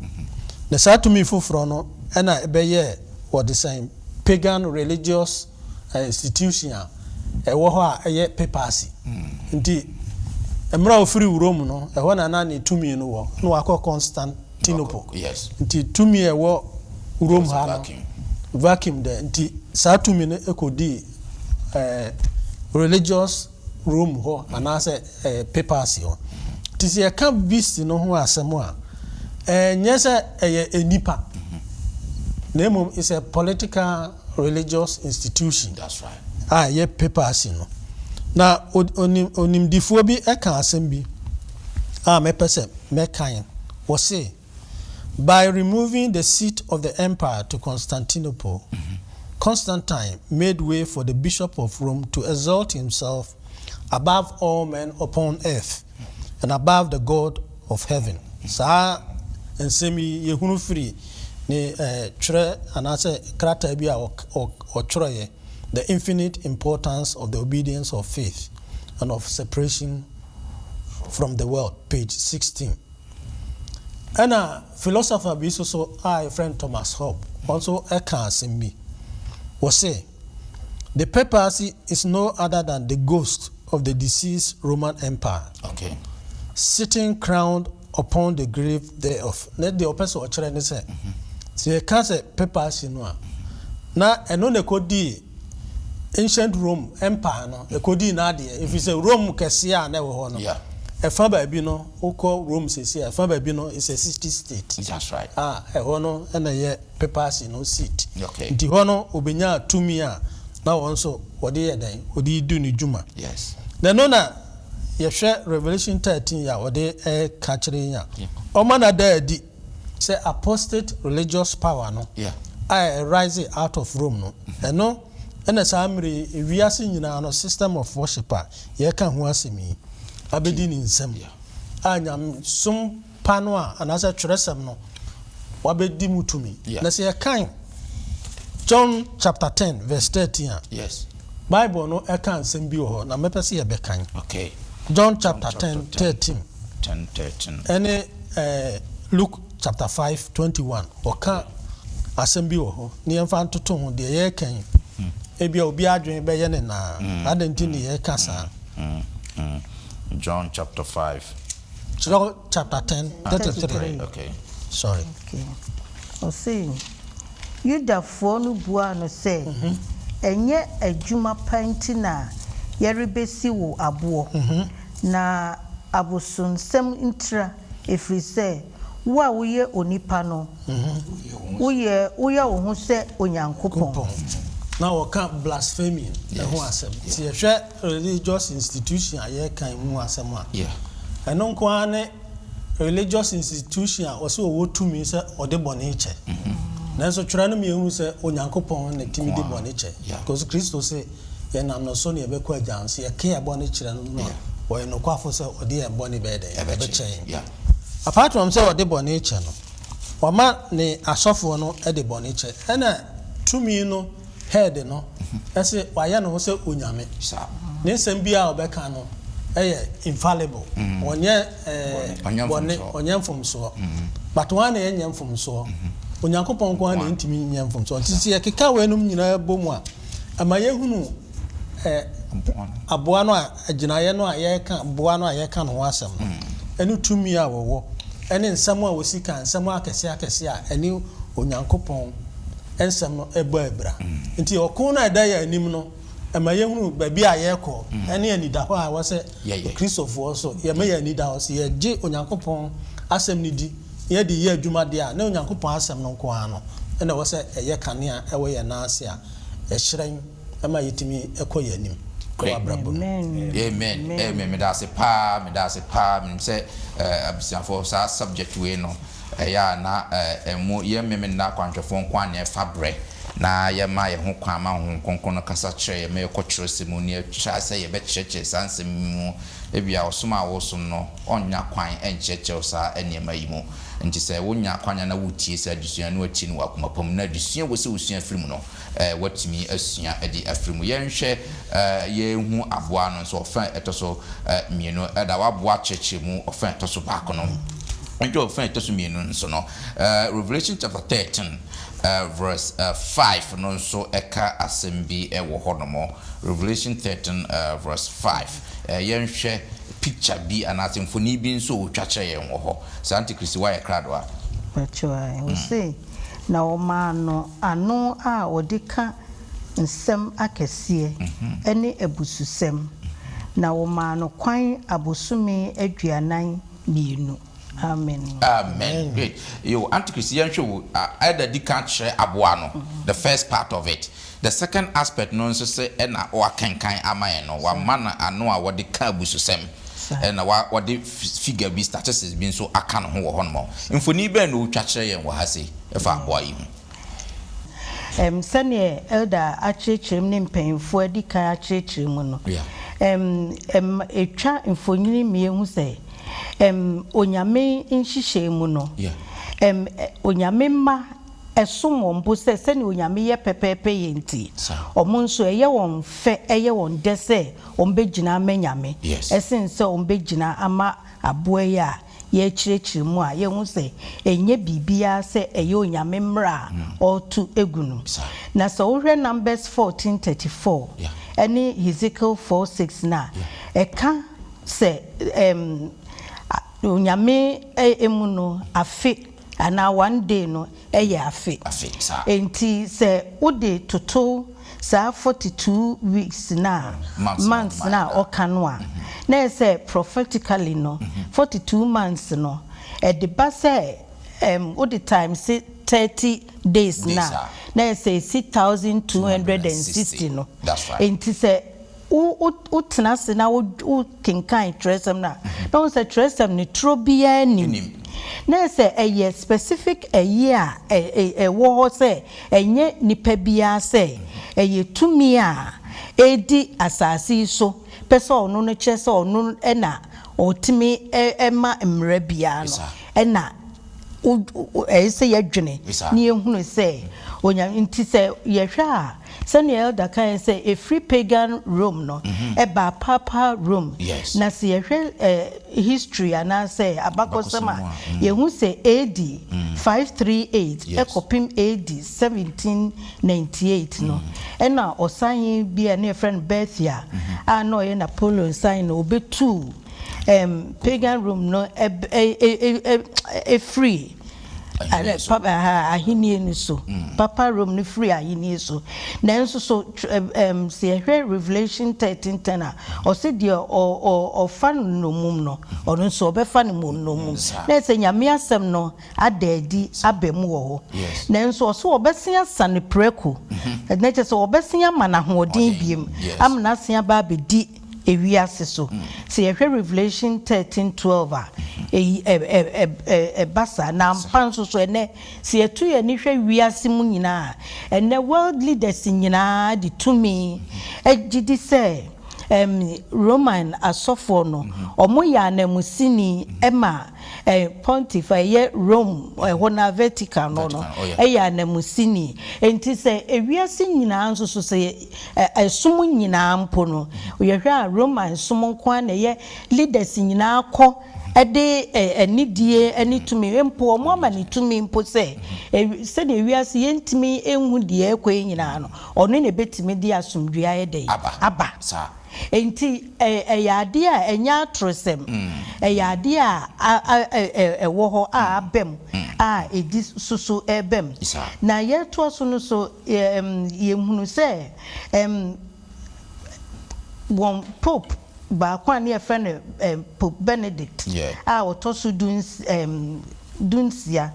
Na saa tumi foforɔ no na ɛbɛyɛɛ wɔde sɛn pagan religious institution a ɛwɔ hɔ a ɛyɛ papacy. Nti mmerɛ a ɔfiri Rome no, ɛhɔ na na ne tumi no wɔ, na wakɔ Constantinople. Nti tumi a ɛwɔ Rome ha no, vacuum dɛ, nti saa tumi no kɔdii religious Rome hɔ anaasɛ ɛyɛ papacy hɔ. Nti sɛ yɛka beast no ho asɛm a, ɛnyɛ sɛ ɛyɛ nnipa, na mmom it's a political religious institution a ɛyɛ papacy no. Na onimdifoɔ bi ka asɛm bi a mɛpɛ sɛ mɛkan. Wɔse, By removing the seat of the empire to Constantinople, Constantine made way for the Bishop of Rome to exalt himself above all men upon earth and above the God of heaven. Saa Nsɛm yi, yɛhunu firi ne twerɛ anaasɛ krataa bi a ɔtwerɛeɛ, The Infinite Importance of the Obedience of Faith and of Separation from the World, page 16. Ɛna philosopher bi nso so a yɛfrɛ no Thomas Hobbes, ɔno nso kaa asɛm bi. Ɔse, The papacy is no other than the ghost of the deceased Roman Empire, okay. sitting crowned upon the grave thereof. Ne deɛ ɔpɛ sɛ ɔkyerɛ ne sɛ, sɛ yɛka sɛ papacy no a, na ɛno na ɛkɔdii ancient Rome empire no, ɛkɔdii n'adeɛ, ɛfiri sɛ Rome kɛseɛ a na ɛwɔ hɔ no, ɛfa baabi no, wokɔ Rome seesei a, ɛfa baabi no is a city state. That's right. A ɛhɔ no na ɛyɛ papacy no seat. Okay. Nti hɔ no ɔbɛnyaa tumi a na wɔn nso wɔde yɛ dɛn? Wɔde redi ne dwuma. Yes. Na ɛno na yɛhwɛ Revelation 13 yi a wɔde reka kyerɛ yɛn a, ɔma no ada adi sɛ apostate religious power no a ɛ rise out of Rome no, ɛno na saa mmere yi wiase nyinaa no system of worship a yɛreka ho asɛm yi abɛdi ne nsam a nyamesom pa no a anaasɛ twerɛsɛm no wabɛdi mu tumi. Na sɛ yɛkan John chapter 10 verse 13 a, yes. Bible no ɛka nsɛm bi wɔ hɔ na mɛpɛ sɛ yɛbɛkan. Okay. John chapter 10 13 10 13 ɛne eh, Luke chapter 5 21 ɔka asɛm bi wɔ hɔ na yɛmfa ntoto ho deɛ yɛreka yi. Ebia obi adwene bɛyɛ ne naa. Adɛn nti ne yɛreka saa? John chapter 5. John chapter 10 33. Okay. Sorry. Okay. Ɔse, Yudafoɔ no buaa no sɛ, Ɛnyɛ adwuma pa nti na yɛrebɛsi wo aboɔ, na abosonsɛm ntira, ɛfiri sɛ wo a woyɛ onipa no, woyɛ woyɛ wo ho sɛ Onyankopɔn. Na wɔka blasphemy ho asɛm. Sɛ yɛhwɛ religious institution a yɛreka yi ho asɛm a, ɛno nko ara ne religious institution a ɔsɛ ɔwɔ tumi sɛ ɔde bɔne kyɛ. Nanso twerɛ no ma yɛhu sɛ Onyankopɔn na tumi de bɔne kyɛ. Because Kristo se yɛnam no so na yɛbɛkɔ Agya ho. Sɛ yɛka yɛn bɔne kyerɛ no no a, ɔyɛ nokwafo sɛ ɔde yɛn bɔne bɛyɛ dɛn? Ɛbɛkyɛ yɛn. Apart from sɛ ɔde bɔne kyɛ no, wama ne asɔfoɔ no de bɔne kyɛ. Ɛna tumi no head no se wayɛ ne ho sɛ onyame. Ne nsɛm biara a ɔbɛka no yɛ infallible. Ɔnyɛ bɔne, ɔnyɛ mfomsoɔ. But hwan na ɛnyɛ mfomsoɔ? Onyankopɔn nko ara na ɛntumi nyɛ mfomsoɔ. Nti sɛ yɛkeka weinom nyinaa bɔ mu a, ɛma yɛhunu aboa no a, agyinaeɛ no a yɛreka, boa no a yɛreka ne ho asɛm no, ɛne tumi a wɔwɔ, ɛne nsɛm a wɔsi ka, nsɛm akɛseɛ akɛseɛ a ɛne Onyankopɔn nsɛm no bɔ abira. Nti ɔko no a ɛda yɛn anim no, ɛma yɛhunu baabi a yɛrekɔ ne anidahɔ a ɛwɔ sɛ Kristofoɔ nso yɛma yɛn ani da hɔ. Sɛ yɛgye Onyankopɔn asɛm no di na yɛde yɛ adwuma deɛ a, na Onyankopɔn asɛm no nko ara no na ɛwɔ sɛ ɛyɛ kanea wɔ yɛn nan ase a ɛhyerɛn ma yɛtumi kɔ yɛn anim wɔ abrabɔ mu. Amen amen meda ase paa meda ase paa menim sɛ abusuafoɔ saa subject wei no Ɛyɛ a na ɛmmu yɛn Memeneda akwanhwɛfoɔ nko ara na ɛfa berɛ na yɛma yɛn ho kwan ma Honhom Kronkron no kasa kyerɛ yɛn ma yɛkɔ twerɛsɛm mu na yɛtra sɛ yɛbɛkyerɛkyerɛ saa nsɛm yi mu. Ebia ɔsom a woresom no ɔnnya kwan nkyerɛkyerɛ wo saa nneɛma yi mu. Nti sɛ wonya akwanya na woretie saa adesua no na woatie no wɔ akoma pa mu na adesua a ɛwɔ sɛ wosua firi mu no woatumi asua de afiri mu. Yɛnhwɛ yɛnhu aboa no nso ɔfã a ɛtɔ so mmienu. Ɛda w'aboa kyerɛkyerɛ mu ɔfã a ɛtɔ so baako no. Yɛnhwɛ ɔfã a ɛtɔ so mmienu nso no. Revelation chapter 13 verse 5 no nso ɛka asɛm bi wɔ hɔnom. Revelation 13 verse 5. Yɛnhwɛ picture bi anaasɛ mfoni bi nso a wɔtwa kyerɛ yɛn wɔ hɔ. Saa Antichrist wayɛ krado a. Pakyɛw ae, ɔse Na wɔmaa no ano a ɔde ka nsɛm akɛseɛ ne abususɛm, na wɔmaa no kwan abosome 42. Amen. Amen great yo antichrist yɛnhwɛ wo ɛda di kan kyerɛ aboa no the first part of it the second aspect no nso sɛ ɛna wakenkan ama yɛn no wama no ano a wɔde ka abususɛm ɛna wa wɔde figure bi, statistics bi nso aka ne ho wɔ hɔnom. Mfoni bɛn na wotwa kyerɛ yɛn wɔ ha sei ɛfa aboa yi ho? Ɛm, sɛdeɛ Elder akyerɛkyerɛ mu ne mpanyimfoɔ adi kan akyerɛkyerɛ mu no, ɛm, ɛma ɛtwa mfonini ma yɛhu sɛ, ɛm, Onyame nhyehyɛe mu no, Yeah. Ɛm, Onyame mma, ɛsom wɔn bo sɛ sɛnea Onyame yɛ pɛpɛɛpɛ yɛ nti, wɔn nso ɛyɛ wɔn fɛ, ɛyɛ wɔn dɛ sɛ wɔbɛgyina ama Nyame, ɛsen sɛ wɔbɛgyina ama aboa yi a yɛrekyerɛkyerɛ mu a yɛhu sɛ ɛnyɛ biribiara sɛ ɛyɛ Onyame mmara a ɔreto agu no. Na sɛ wohwɛ Numbers 14:34 ɛne Hesekiel 4:6 no a, ɛka sɛ ɛm, Onyame mu no, afe anaa one day no yɛ afe. Enti sɛ wode toto saa 42 weeks no a, months no a ɔka no a, na ɛyɛ sɛ prophetically no, 42 months no, ɛde ba sɛ wode times 30 days no a, na ɛyɛ sɛ ɛsi 1260 no. Enti sɛ wo wo wotena ase na wo wokenkan twerɛsɛm no a, na wohu sɛ twerɛsɛm no turo biara nnim. Na ɛyɛ sɛ ɛyɛ specific ɛyi a ɛwɔ hɔ sɛ ɛnyɛ nipa biara sɛ ɛyɛ tumi a ɛredi asase yi so pɛ sɛ ɔno no kyerɛ sɛ ɔno na ɔtumi ma mmara biara no na wo ɛyɛ sɛ yɛdwene na yɛhunu sɛ Onyame nti sɛ yɛhwɛ a Sɛnea Elder kae sɛ ɛfiri pagan Rome no ɛbaa Papal Rome. Na sɛ yɛhwɛ history anaasɛ abakɔsɛm a, yɛhu sɛ AD 538 kɔpem AD 1798 no, ɛna ɔsahene bi a na yɛfrɛ no Berthier a na ɔyɛ Napoleon sahene no, ɔbɛtuu pagan Rome no firii Ahenni no so. Papa Rome no firii ahenni so. Nanso so sɛ yɛhwɛ Revelation 13:10 a, ɔse deɛ ɔfa no nnommum no, ɔno nso ɔbɛfa no nnommum. Na ɛsɛ Nyame asɛm no ada adi aba mu wɔ hɔ. Nanso ɔse wɔbɛsen asa no prɛko. Na kyerɛ sɛ wɔbɛsen ama no ahoɔden biom, ama no asen aba abɛdi ewiase so. Sɛ yɛhwɛ Revelation 13:12 a, eyi ɛ ɛ ɛ ɛba saa. Na ampa nso so, ɛnnɛ, sɛ yɛto yɛn ani hwɛ wiase mu nyinaa a, ɛnnɛ world leaders nyinaa de tumi gye di sɛ ɛm Roman asɔfoɔ no, wɔyɛ ananmusini ma Pontiff a ɛyɛ Rome ɛhɔ no ara, Vatican no no, yɛ ananmusini. Enti sɛ ewiase nyinaa nso so, sɛ ɛsom nyinaa mpo no, yɛhwɛ a Roman som nko ara na ɛyɛ leaders nyinaa kɔ de anidie ne tumi, mpo wɔn ama no tumi mpo sɛ sɛdeɛ wiase yɛntumi nhu deɛ ɛrekɔ yi nyinaa no, ɔno na ɛbɛtumi de asomdwoeɛ ayɛ dɛn? Aba. Enti ɛyɛ adeɛ a ɛnyɛ atorosɛm, ɛyɛ adeɛ a ɛwɔ hɔ a aba mu a ɛdi so so reba mu. Na yɛretoa so no nso, yɛhunu sɛ wɔn Pope baako a ne yɛfrɛ no Pope Benedict a ɔtɔ so dunsia,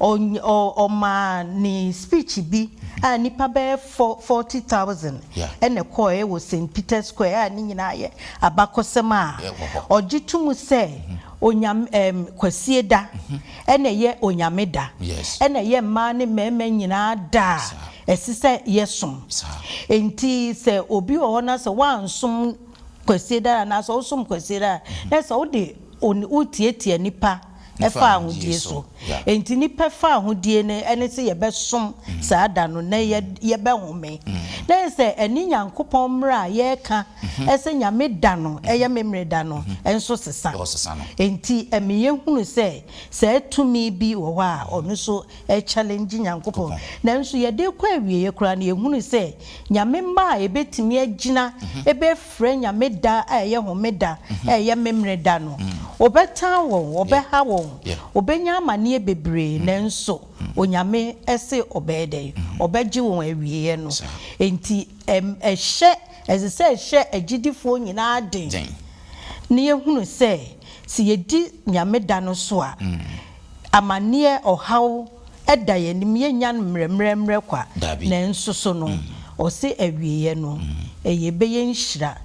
ɔmaa ne speech bi a nnipa bɛyɛ 40,000 na ɛkɔeɛ wɔ Saint Peter's Square a ne nyinaa yɛ abakɔsɛm a ɔgye to mu sɛ Onyame ɛɛm Kwasie da ɛna ɛyɛ Onyame da ɛna ɛyɛ mmaa ne mmarima nyinaa da a ɛse sɛ yɛsom. Enti sɛ obi wɔ hɔ na sɛ woansom Kwasie da anaasɛ wosom Kwasie da a na sɛ wode wotiatia nnipa fa ahodie so. Enti nnipa fa ahodie no ɛne sɛ yɛbɛsom saa da no na yɛbɛhome. Na ɛyɛ sɛ ɛne Nyankopɔn mmara a yɛreka sɛ Nyame da no ɛyɛ Memere da no nso sesa. Enti ɛme yɛhunu sɛ saa tumi bi wɔ hɔ a ɔno nso challenge Nyankopɔn. Nanso yɛde rekɔ awieɛ koraa no yɛhunu sɛ Nyame mma a yɛbɛtumi agyina frɛ Nyame da a ɛyɛ Homeda a ɛyɛ Memene da no. Wɔbɛtan wɔn, wɔbɛha wɔn, wɔbɛnya amaneɛ bebree, nanso Onyame se ɔbɛyɛ dɛn? Ɔbɛgye wɔn awieɛ no. Enti ɛhyɛ, ɛsɛ sɛ ɛhyɛ agyidifoɔ nyinaa den na yɛhunu sɛ, sɛ yɛdi Nyame da no so a, amaneɛ, ɔhaw, da yɛn anim, yɛnnya no mmerɛmmerɛmmerɛ kwa, nanso so no, ɔse awieɛ no, ɛyɛ ɛbɛyɛ nhyira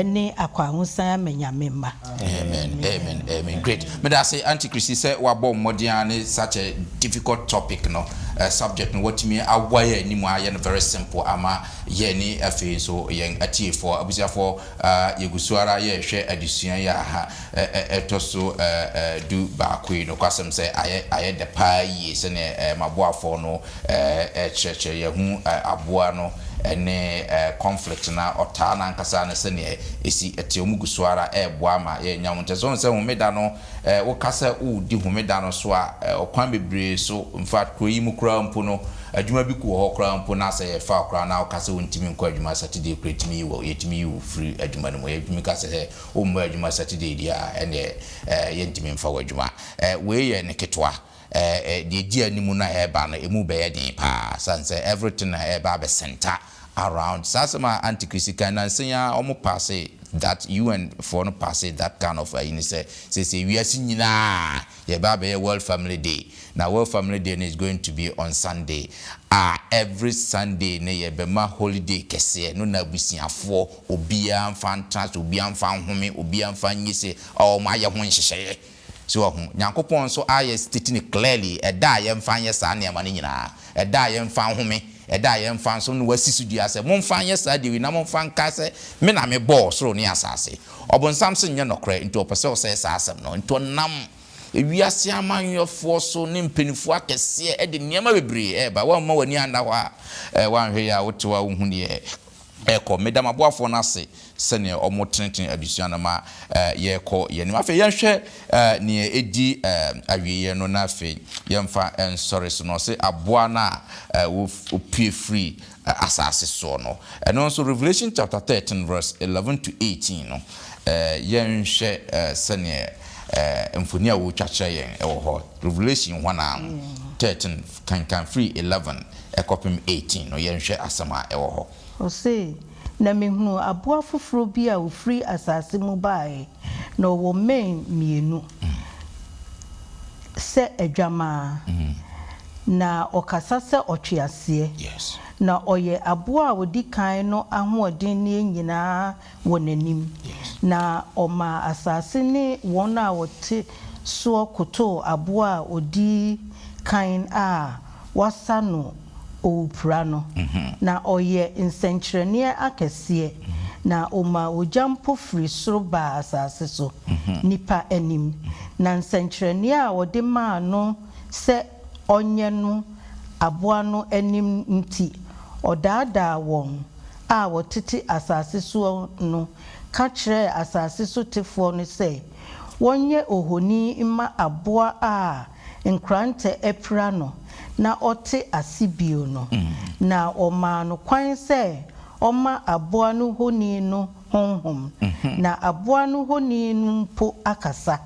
ne akwahosan ama Nyame mma. Amen amen amen great medase Auntie Christy sɛ wabɔ mmɔden ara ne such a difficult topic no. Subject no watumi aboa yɛn anim ayɛ no very simple ama yɛn ne afei nso yɛn atiefoɔ. Abusuafoɔ, yɛgu so ara yɛrehwɛ adesua yi a ɛtɔ so 11 yi. Nokwasɛm sɛ ayɛ ayɛ dɛ paa yie sɛdeɛ m'aboafoɔ no rekyerɛkyerɛ. Yɛahu aboa no ne conflict no, ɔtaa no ankasa no sɛdeɛ ɛsi te. Wɔgu so ara reboa ma yɛanya ho nteaseɛ. Wohu sɛ Homeda no Woka sɛ woredi Homeda no so a, ɔkwan bebree so, in fact, kuro yi mu koraa mpo no, adwuma bi wɔ hɔ koraa mpo na sɛ yɛfa wo koraa na woka sɛ wontumi nkɔ adwuma Saturday koraa, yɛtumi yi wo, yɛtumi yi wo firi adwuma no mu. Yɛtumi ka sɛ sɛ wommɔ adwuma Saturday deɛ a, ɛnneɛ yɛntumi mfa wo adwuma. Wei yɛ ne ketewa. Deɛ ɛdi anim no a ɛreba no, ɛmu bɛyɛ den pa ara, sane sɛ everything a ɛreba abɛsɛnta around saa asɛm a Aunty Chrissy kae nansa yi ara wɔn paase that UN foɔ no paase that kind of ayi no sɛ seesei wiase nyinaa yɛba abɛyɛ World Family Day na World Family Day no is going to be on Sunday a every Sunday no yɛbɛma holiday kɛseɛ no na abusuafoɔ obiara mfa ntena ase obiara mfa nhome obiara mfa nye se a wɔn ayɛ ho nhyehyɛeɛ So wahu? Nyankopɔn nso ayɛ state no clearly, ɛda a yɛmfa nyɛ saa nneɛma no nyinaa, ɛda a yɛmfa nhome, ɛda a yɛmfa nsom no, wasi so dua sɛ, Momfa nyɛ saa adeɛ wei na momfa nkae sɛ me na mebɔɔ ɔsoro ne asase. Ɔbonsam se nyɛ nɔkorɛ, nti ɔpɛ sɛ ɔsɛe saa asɛm no. Nti ɔnam ewiase amanyɔfoɔ so ne mpaninfoɔ akɛseɛ de nneɛma bebree reba. Woamma w'ani anna hɔ a, woanhwɛ yie a wote hɔ a wonhu deɛ ɛrekɔ. Meda m'aboafoɔ no ase sɛdeɛ wɔtenetene adesua no ma yɛkɔ yɛn anim. Afei yɛnhwɛ deɛ ɛdi awieeɛ no na afei yɛmfa nsɔre so no. Ɔse aboa no a ɔpue firi asase soɔ no. Ɛno nso Revelation chapter 13 verse 11 to 18 no, yɛnhwɛ sɛdeɛ mfoni a wɔretwa kyerɛ yɛn wɔ hɔ. Revelation hɔ no ara no, 13, kenkan firi 11 kɔpem 18 no, yɛnhwɛ asɛm a ɛwɔ hɔ. Ɔse, Na mehunuu aboa foforɔ bi a ɔfiri asase mu baeɛ, na ɔwɔ mmɛn mmienu sɛ adwammaa, na ɔkasa sɛ ɔtweaseɛ. Na ɔyɛ aboa a ɔdi kan no ahoɔdenneɛ nyinaa wɔ n'anim, na ɔmaa asase ne wɔn a wɔte soɔ kotoo aboa a ɔdi kan a wɔasa no owupira no. Na ɔyɛ nsɛnkyerɛnneɛ akɛseɛ, na ɔmaa ogya mpo firi soro baa asase so, nnipa anim. Na nsɛnkyerɛnneɛ a ɔde maa no sɛ ɔnyɛ no aboa no anim nti, ɔdaadaa wɔn a wɔtete asase soɔ no ka kyerɛɛ asase so tefoɔ no sɛ wɔnyɛ ohoni mma aboa a nkrantɛ apira no na ɔte ase bio no, na wɔmaa no kwan sɛ ɔmma aboa no honi no honhom, na aboa no honi no mpo akasa,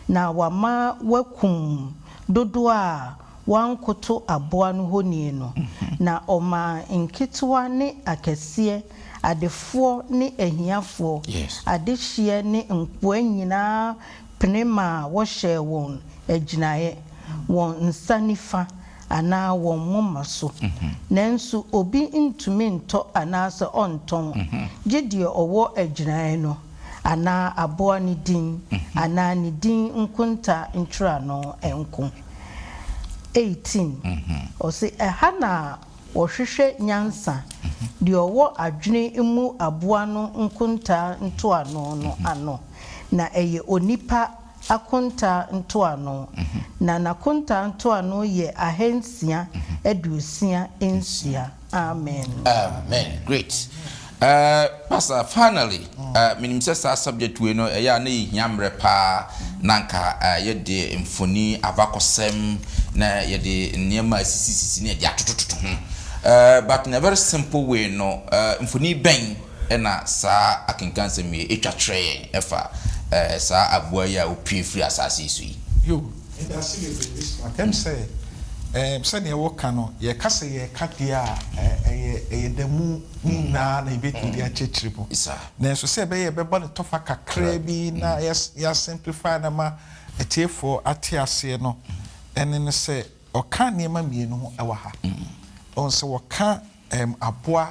na wama wɔakum dodoɔ a wɔankoto aboa no honi no, na ɔmaa nketewa ne akɛseɛ, adefoɔ ne ahiafoɔ, adehyeɛ ne nkoa nyinaa pene maa wɔhyɛɛ wɔn agyinaeɛ, wɔn nsa nifa anaa wɔn moma so. Nanso obi ntumi ntɔ anaasɛ ɔntɔn, gye deɛ ɔwɔ agyinaeɛ no, anaa aboa no din, anaa ne din nkonta ntwerɛano nko. 18, Ɔse, Ɛha na wɔhwehwɛ nyansa, deɛ ɔwɔ adwene mmu aboa no nkontaa ntoano no ano, na ɛyɛ onipa akontaa ntoano, na n'akontaa ntoano yɛ 666. Amen. Amen great eh pastor finally eh menim sɛ saa subject wei no ɛyɛ a na yɛhia mmerɛ paa na nka eh yɛde mfoni abakɔsɛm na yɛde nneɛma a ɛsisisisi na yɛde atotototo ho eh but in a very simple way no eh mfoni bɛn na saa akenkansɛm yi ɛtwa kyerɛ yɛn ɛfa eh saa aboa yi a ɔpue firi asase yi so yi? Yo, medase bebree Bismarck. Ɛm sɛ ɛɛm sɛdeɛ woka no, yɛka sɛ yɛreka deɛ a, ɛyɛ ɛyɛ da mu ne nyinaa na yɛbɛtumi de akyerɛkyerɛ mu. Nanso sɛ ɛbɛyɛ yɛbɛbɔ no tɔfa kakraa bi na yɛ simplify no ama atiefoɔ ate aseɛ no, ɛne no sɛ ɔka nneɛma mmienu ho wɔ ha. Wohu sɛ wɔka ɛɛm aboa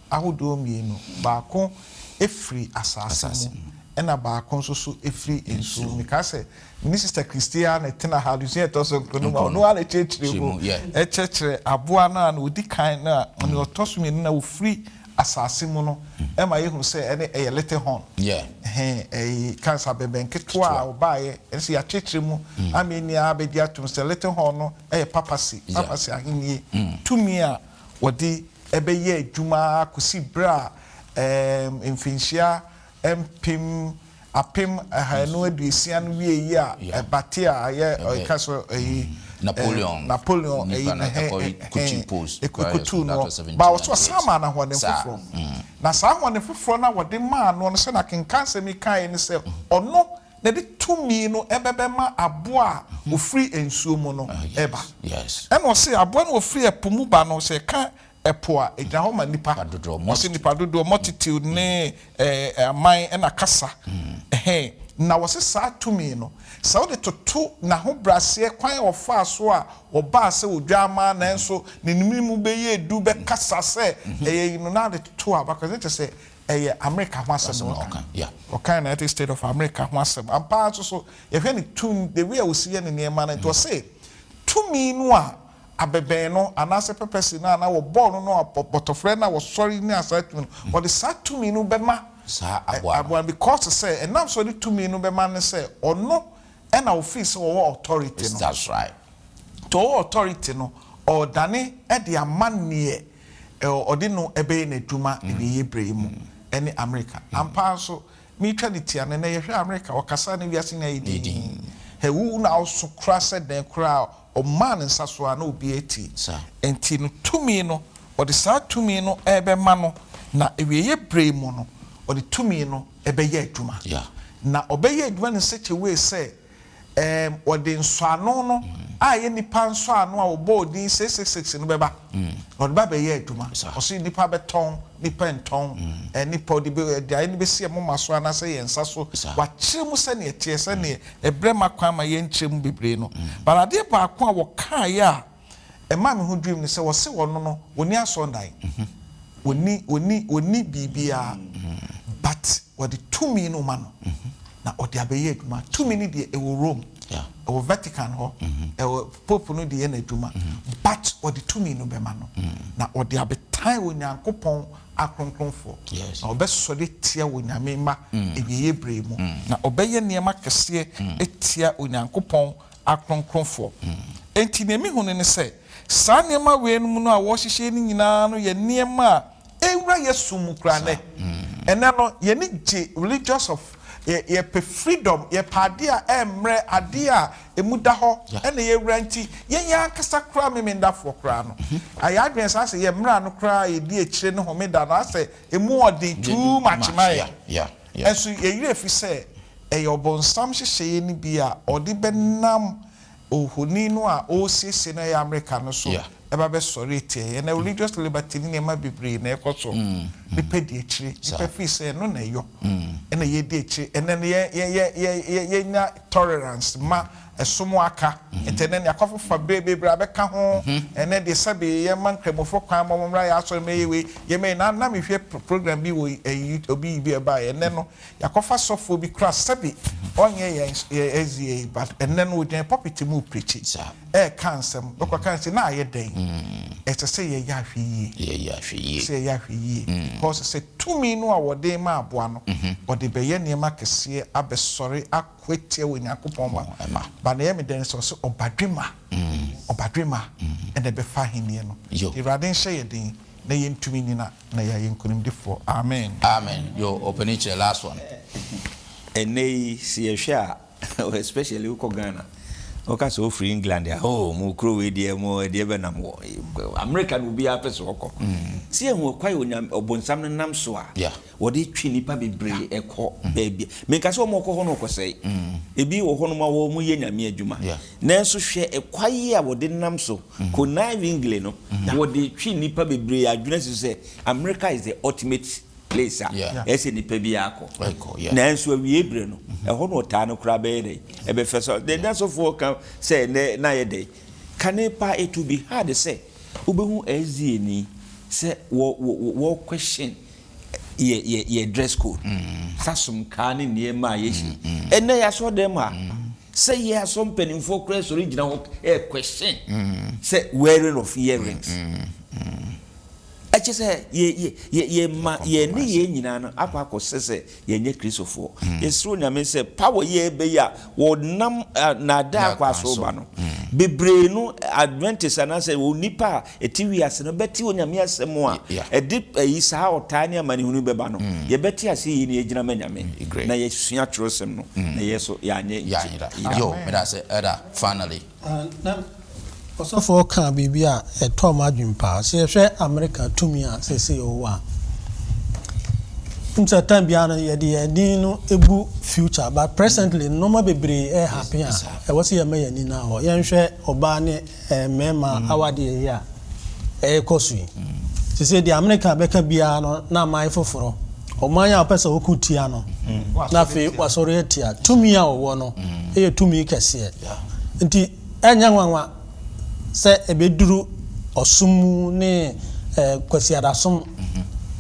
ahodoɔ mmienu, baako firi asase mu. ɛna baako nso so firi nsuo mu. Mekaa sɛ me ne Sista Christie ara na ɛtena ha adesua a ɛtɔ so nkron no mu a ɔno ara na ɛkyerɛkyerɛ mu, ɛkyerɛkyerɛ aboa no a na ɔdi kan no a nea ɔtɔ so mmienu no a ɔfiri asase mu no ma yɛhunu sɛ ɛne ɛyɛ little horn. Ɛhɛn, ɛyi ka sɛ abɛbɛn ketewa a ɔbaeɛ, ɛne sɛ yɛakyerɛkyerɛ mu ama yɛn nyinaa abɛgye atom sɛ little horn no yɛ papacy, papacy ahennie, tumi a wɔde bɛyɛ adwuma ara kɔsi berɛ a ɛɛm mfinhyia mpem 1560 no wieeɛ a ɛbate a ɛyɛ ɛka sɛ ɛyi Napoleon Napoleon ɛyi nipa no ɛkɔ kutu post ɛkɔtuu noɔ ba wɔso ɔsan maa no ahoɔden foforɔ na saa ahoɔden foforɔ no a wɔde maa noɔ no sɛdeɛ akenkansɛm yi kaeɛ ne sɛ ɔno na ɛde tumi no ɛbɛbɛma aboa a ɔfiri nsuo mu no ɛba ɛna ɔse aboa no ɔfiri ɛpo mu ba no sɛ ɛka Ɛpo a, ɛgyina hɔ ma nnipa. Wɔse nnipa dodoɔ, multitude, ne aman ɛna kasa. Ɛhɛn. Na wɔse saa tumi no, sɛ wode toto n'ahobraseɛ kwan a ɔfaa so a ɔbaa sɛ odwammaa nanso ne mene mu bɛyɛɛ du bɛkasa sɛ ɛyɛ yi no na wode toto abakɔsɛm no kyerɛ sɛ ɛyɛ Amerika ho asɛm na ɔka. Ɔka United State of America ho asɛm. Ampa ara nso so, yɛhwɛ ne tum, the way a ɔsi yɛ ne nneɛma no, nti ɔse tumi no a abɛbɛn no, anaasɛ pɛpɛse no a na wɔbɔɔ no no a bɔtɔfrɛ no a wɔsɔre nyaa saa tumi no, wɔde saa tumi no bɛma Saa aboa no. aboa no because sɛ ɛnam sɛ ɔde tumi no bɛma ne sɛ ɔno na ɔfeel sɛ ɔwɔ authority no. That's right. Nti ɔwɔ authority no, ɔredane de ama neɛ ɔde no bɛyɛ n'adwuma awieɛ berɛ yi mu, ɛne Amerika. Ampa ara nso, Meretwa ne ti a, na ɛnnɛ yɛhwɛ Amerika, ɔkasa na wiase nyinaa yɛ dinn. Hɛ, wo na woso koraa sɛ dɛn koraa a, ɔmaa ne nsa so a, na obiara tie. Enti no tumi no, ɔde saa tumi no rebɛma no, na awieeɛ berɛ yi mu no, ɔde tumi no bɛyɛ adwuma. Na ɔbɛyɛ adwuma no in such a way sɛ, Ɛɛm, wɔde nsɔano no a ɛyɛ nnipa nsɔano a wɔbɔɔ din 666 no bɛba, na wɔde ba abɛyɛ adwuma. Ɔse nnipa bɛtɔn, nnipa ntɔn, ɛɛ, nnipa wɔde bɛ, ɛde ayɛ no bɛsi yɛn moma so anaasɛ yɛn nsa so. Wɔakyerɛ mu sɛdeɛ ɛteɛ, sɛdeɛ ɛberɛ mma kwan ma yɛnkyerɛ mu bebree no. But adeɛ baako a wɔkaeɛ a ɛmaa me ho dwirim ne sɛ, wɔse wɔno no, wɔnni asɔndan, wɔnni, wɔnni, wɔnni biribiara, but wɔde tumi no ma no na ɔde abɛyɛ adwuma. Tumi no deɛ ɛwɔ Rome, ɛwɔ Vatican hɔ, ɛwɔ Pope no de yɛ n'adwuma, but wɔde tumi no bɛma no na ɔde abɛtan Onyankopɔn akronkronfoɔ, na ɔbɛsɔre atia Onyame mma awieɛ berɛ mu, na ɔbɛyɛ nneɛma kɛseɛ atia Onyankopɔn akronkronfoɔ. Enti deɛ mehunu ne sɛ, saa nneɛma weinom no a wɔrehyehyɛ no nyinaa no yɛ nneɛma a ɛrewura yɛn som mu koraa nnɛ. Ɛnnɛ no, yɛn ani gye religious of, yɛ, yɛpɛ freedom, yɛpɛ adeɛ a ɛmmrɛ, adeɛ a ɛmu da hɔ na yɛwura nti, yɛn yɛn ankasa koraa Memendafoɔ koraa no, yɛn adwene saa sɛ yɛn mmara no koraa a yɛdi akyire ne Homeda no, asɛ ɛmu ɔden too much ma yɛn. Nanso yɛn werɛ fi sɛ ɛyɛ ɔbonsam nhyehyɛeɛ no bi a ɔde bɛnam ohoni no a ɔresiesie no a ɛyɛ Amerika no so ba bɛsɔre atia yɛn. Ɛnnɛ religious liberty ne nneɛma bebree na ɛrekɔ so. Nnipa di akyire. Nnipa firi sɛ ɛno na ɛyɔ ɛna yɛdi akyire. Ɛnnɛ no yɛ yɛ yɛ yɛ yɛnya tolerance ma ɛsom aka. Nti ɛnnɛ no yɛakɔfefa bebree abɛka ho. Ɛnnɛ deɛ sɛbe yɛmma Nkramofo kwan ma wɔmmra yɛn asɔre mmɛyɛ wei, yɛmmɛyɛ wei. Na na mehwɛ program bi wɔ ɛyi obi yi bi a ɛbaeɛ. Ɛnnɛ no yɛakɔfa sɔfoɔ bi koraa sɛbe ɔnyɛ yɛn yɛn SDA but ɛnnɛ no ɔgyina pulpit mu repreachi, ɛreka nsɛm. Bɛkɔka nsɛm na ayɛ dɛn? Ɛsɛ sɛ yɛyɛ ahwɛyie. Yɛyɛ ahwɛyie. Sɛ yɛyɛ ahwɛyie because sɛ tumi no a wɔde rema aboa no, ɔde bɛyɛ nneɛma kɛseɛ abɛsɔre akɔ. Woatia Onyankopɔn mma. Ba na ɛyɛ me dɛ ne sɛ ɔse ɔbadwemma, ɔbadwemma na ɛbɛfa ahennie no. Awurade nhyɛ yɛ den na yɛntumi nyina na yɛayɛ nkonimdifoɔ. Amen. Amen yo ɔpanin kyerɛ last one. Ɛnnɛ yi sɛ yɛhwɛ a especially wokɔ Ghana woka sɛ wofiri England a oh mo kuro wei deɛ mo ɛdeɛ bɛ nam wɔ America na obiara pɛ sɛ ɔkɔ. Sɛ yɛhu ɔkwan a onyam ɔbonsam no nam so a Wɔde twe nnipa bebree kɔ baabi. Menka sɛ wɔn a wɔkɔ hɔ no rekɔsɛe. Ebi wɔ hɔnom a wɔyɛ Nyame adwuma. Nanso hwɛ ɛkwan a wɔde nam so, connivingly no, wɔde twe nnipa bebree adwene asi so sɛ America is the ultimate place a ɛsɛ sɛ nnipa biara kɔ. Nanso awiei bere no, ɛhɔ na ɔtaa no koraa bɛyɛ dɛn? Ɛbɛfɛ so. Deɛ na sɔfoɔ ka sɛ ɛnnɛ na ayɛ dɛn? Kane paa it will be hard sɛ wobɛhu SDA ni sɛ wɔ wɔ wɔ question. yɛ yɛ yɛ dress code. Sasom kaa ne nneɛma a yɛhyɛ. Ɛnɛ yɛ asɔrdan mu a, sɛ yɛ asɔ mpanimfoɔ koraa sɔre gyina hɔ ɛyɛ question sɛ wearing of earrings. Ɛkyɛ sɛ yɛ yɛ yɛ yɛ ma yɛn ne yɛn nyinaa no akɔ akɔsɛ sɛ yɛnyɛ Kristofoɔ. Yɛsrɛ Onyame sɛ power yi a ɛbɛ yi a wɔnam naadaa kwan so ba no, bebree no Adventist anaasɛ onipa a ɛte wiase no bɛte Onyame asɛm a ɛde ayi saa ɔtaa ne amanehunu bɛba no, yɛbɛte aseɛ yie na yɛagyina ma Nyame na yɛasua twerɛsɛm no na yɛ so yɛanyɛ yera. Yo, meda ase Elder, finally. Na ɔsɔfoɔ kaa biribi a ɛtɔɔ m'adwene paa. Sɛ yɛhwɛ Amerika tumi a seesei ɔwɔ a, wohu sɛ time biara no yɛde yɛn ani no bu future but presently nnoɔma bebree ɛrehappen a ɛwɔ sɛ yɛma yɛn ani nna hɔ. Yɛnhwɛ ɔbaa ne mmarima awadeɛ yi a ɛrekɔ so yi. Seesei deɛ Amerika bɛka biara no na aman foforɔ, ɔman a wopɛ sɛ woko tia no na afei wasɔre atia. Tumi a ɔwɔ no yɛ tumi kɛseɛ. Nti ɛnyɛ nwanwa sɛ ɛbɛduru ɔsom mu ne Kwasiadasom,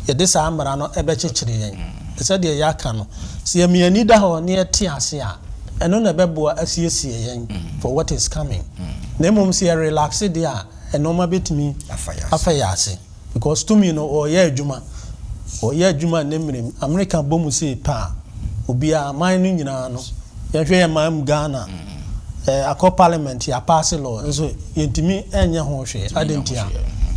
yɛde saa mmara no bɛkyekyere yɛn. Sɛdeɛ yɛaka no, sɛ yɛma yɛn ani da hɔ na yɛte ase a, ɛno na ɛbɛboa asiesie yɛn for what is coming. Na mmom sɛ yɛ relaxe deɛ a, nnoɔma bɛtumi afa yɛn ase because tumi no ɔreyɛ adwuma, ɔreyɛ adwuma nnɛ mmerɛ mu. Amerika bɔ mu sei pɛ a, obiara, aman no nyinaa no, yɛnhwɛ yɛn man mu Ghana, eh, akɔ parliament yɛapaase law nso yɛntumi nyɛ ho hwee, adɛn ntia?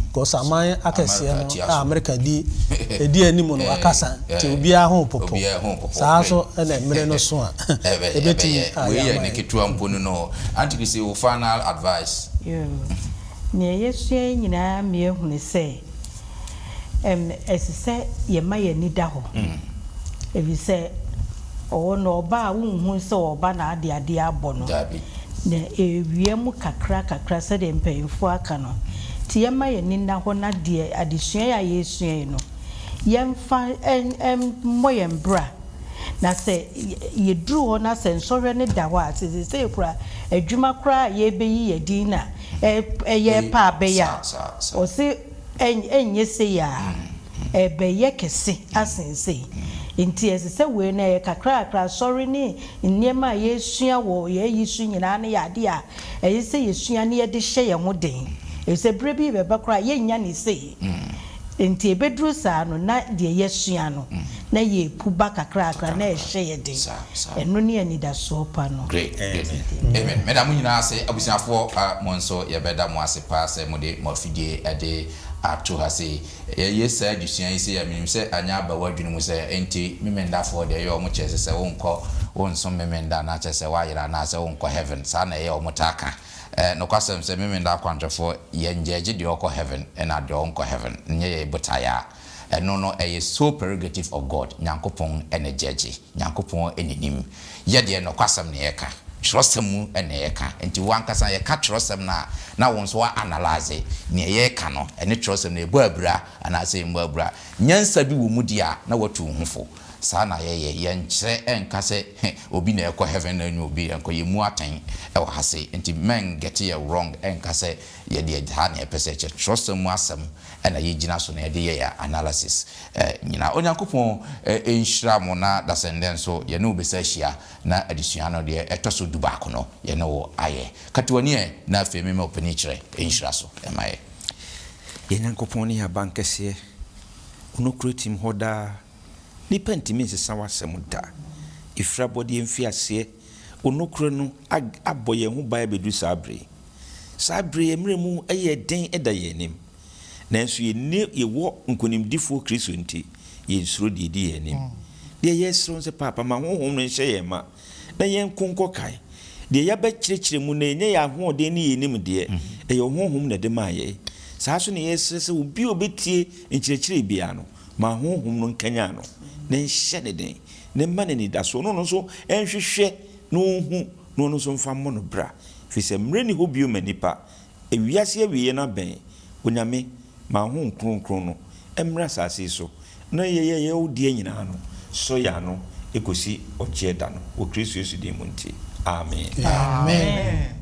Because aman akɛseɛ no a Amerika di ɛdi anim no wakasa nti obiara ho popo. Saa nso na mmerɛ no so a ɛbɛtumi ayɛ Wei yɛ ama ne yɛn. ketewa mpo no no. Auntie Christy, wo final advice? Yoo. Nea yɛasua yi nyinaa ma yɛahunu sɛ, ɛm, ɛsɛ sɛ yɛma yɛn ani da hɔ. Efisɛ ɔwɔ no, ɔba a wunhu sɛ ɔreba na ade adeɛ abɔ no. Dabi. Na ɛrewia mu kakrakakra sɛdeɛ mpanyimfoɔ aka no. Nti yɛmma yɛn ani nna hɔ na deɛ adesua yi a yɛresua yi no, yɛmfa mmɔ yɛn bra. Na sɛ yɛduru hɔ na sɛ nsɔhwɛ no da hɔ a, sɛ seesei koraa adwuma koraa a yɛrebɛyi yɛn din na ɛyɛ pɛ a bɛyɛ a, ɔse ɛnyɛ sei a, ɛrebɛyɛ kɛse asen sei. Nti ɛsɛ sɛ wei no ɛyɛ kakrakakra, asɔre ne nneɛma a yɛresua wɔ yɛn ayi so nyinaa no yɛ adeɛ a ɛyɛ sɛ yɛsua na yɛde hyɛ yɛn ho den. Ɛfiri sɛ berɛ bi rebɛba koraa a yɛnnya no sei. Enti ɛbɛduru saa no, na deɛ yɛasua no, na yɛrepu ba kakrakra, na ɛrehyɛ yɛn den. Ɛno ne anidasoɔ pa no. Great, great. Amen. Meda mo nyinaa ase abusuafoɔ, mo nso yɛbɛda mo ase paa sɛ mode mo afidie de ato ha sei. Yɛyɛ saa adesua yi sei a, menim sɛ anyɛ aba w'adwene mu sɛ enti Memendafoɔ deɛ ɛyɛ wɔn kyerɛ sɛ sɛ wonkɔ wonsom Memenda anaa kyerɛ sɛ woayera anaa sɛ wonkɔ heaven. Saa na ɛyɛ wɔn taa ka. Ɛyɛ nokwasɛm sɛ Memenda akwankyerɛfoɔ yɛngyɛɛgye deɛ ɔkɔ heaven ɛna deɛ ɔnkɔ heaven nyɛ yɛn botaeɛ a ɛno no ɛyɛ sole prerogative of God, Nyankopɔn na gyɛɛgye, Nyankopɔn na nim. Yɛ deɛ nokwasɛm na yɛka, twerɛsɛm mu na yɛka, nti wo ankasa yɛka twerɛsɛm no a na wo nso wa analyse deɛ yɛreka no ɛne twerɛsɛm no ɛbɔ abira anaasɛ ɛmmɔ abira. Nyansa bi wɔ mu deɛ a na watu wo ho fo. Saa na yɛyɛ, yɛnkyerɛ nka sɛ obi na ɛkɔ heaven na ɛnyɛ obi ɛnkɔ, yɛmmu atɛn wɔ ha sei, nti mɛn get yɛ wrong nka sɛ yɛdeɛ saa na yɛpɛ sɛ yɛkyerɛ, twerɛsɛm mu asɛm na yɛgyina so na yɛde yɛ yɛn analysis nyinaa. Onyankopɔn nhyira mo na dasɛndɛ nso yɛne wo bɛsa ahyia na adesua no deɛ ɛtɔ so dubaako no yɛne wo ayɛ. Kate w'ani ɛ na afei mema ɔpanin kyerɛ nhyira so ma yɛ. Yɛn Nyankopɔn ne yɛn abankɛseɛ, Wo nokorɛ tim hɔ daa. Nnipa ntumi nsesa w'asɛm da. Ɛfiri abɔdeɛ mfiaseɛ, wo nokorɛ no abɔ yɛn ho ban abɛduru saa berɛ yi. Saa berɛ yi, mmerɛ mu yɛ den da yɛn anim. Nanso yɛnni yɛwɔ nkonimdifoɔ Kristo nti, yɛnsuro deɛ ɛdi yɛn anim. Deɛ yɛsrɛ wo sɛ Paapa ma Honhom no nhyɛ yɛn ma na yɛnko nkɔ kan. Deɛ yɛabɛkyerɛkyerɛ mu no, ɛnyɛ yɛn ahoɔden ne yɛn nimdeɛ, ɛyɛ wo Honhom na ɛde maa yɛn. Saa nso na yɛsrɛ sɛ obi a ɔbɛtie nkyerɛkyerɛ biara no, Ma Honhom no nkanyan no, na nhyɛ no den, na mma no anidasoɔ, na ɔno nso nhwehwɛ na ɔnhu, na ɔno nso mfa mmɔ no bra. Ɛfiri sɛ mmerɛ nni hɔ bio ma nnipa, ewiase awieɛ no abɛn. Onyame, ma wo Honhom Kronkron no mmra asase yi so, na yɛn a yɛyɛ wo deɛ nyinaa no, sɔ yɛn ano kɔsi ɔgyeɛ da no, wɔ Kristo Yesu din mu nti, amen. Amen.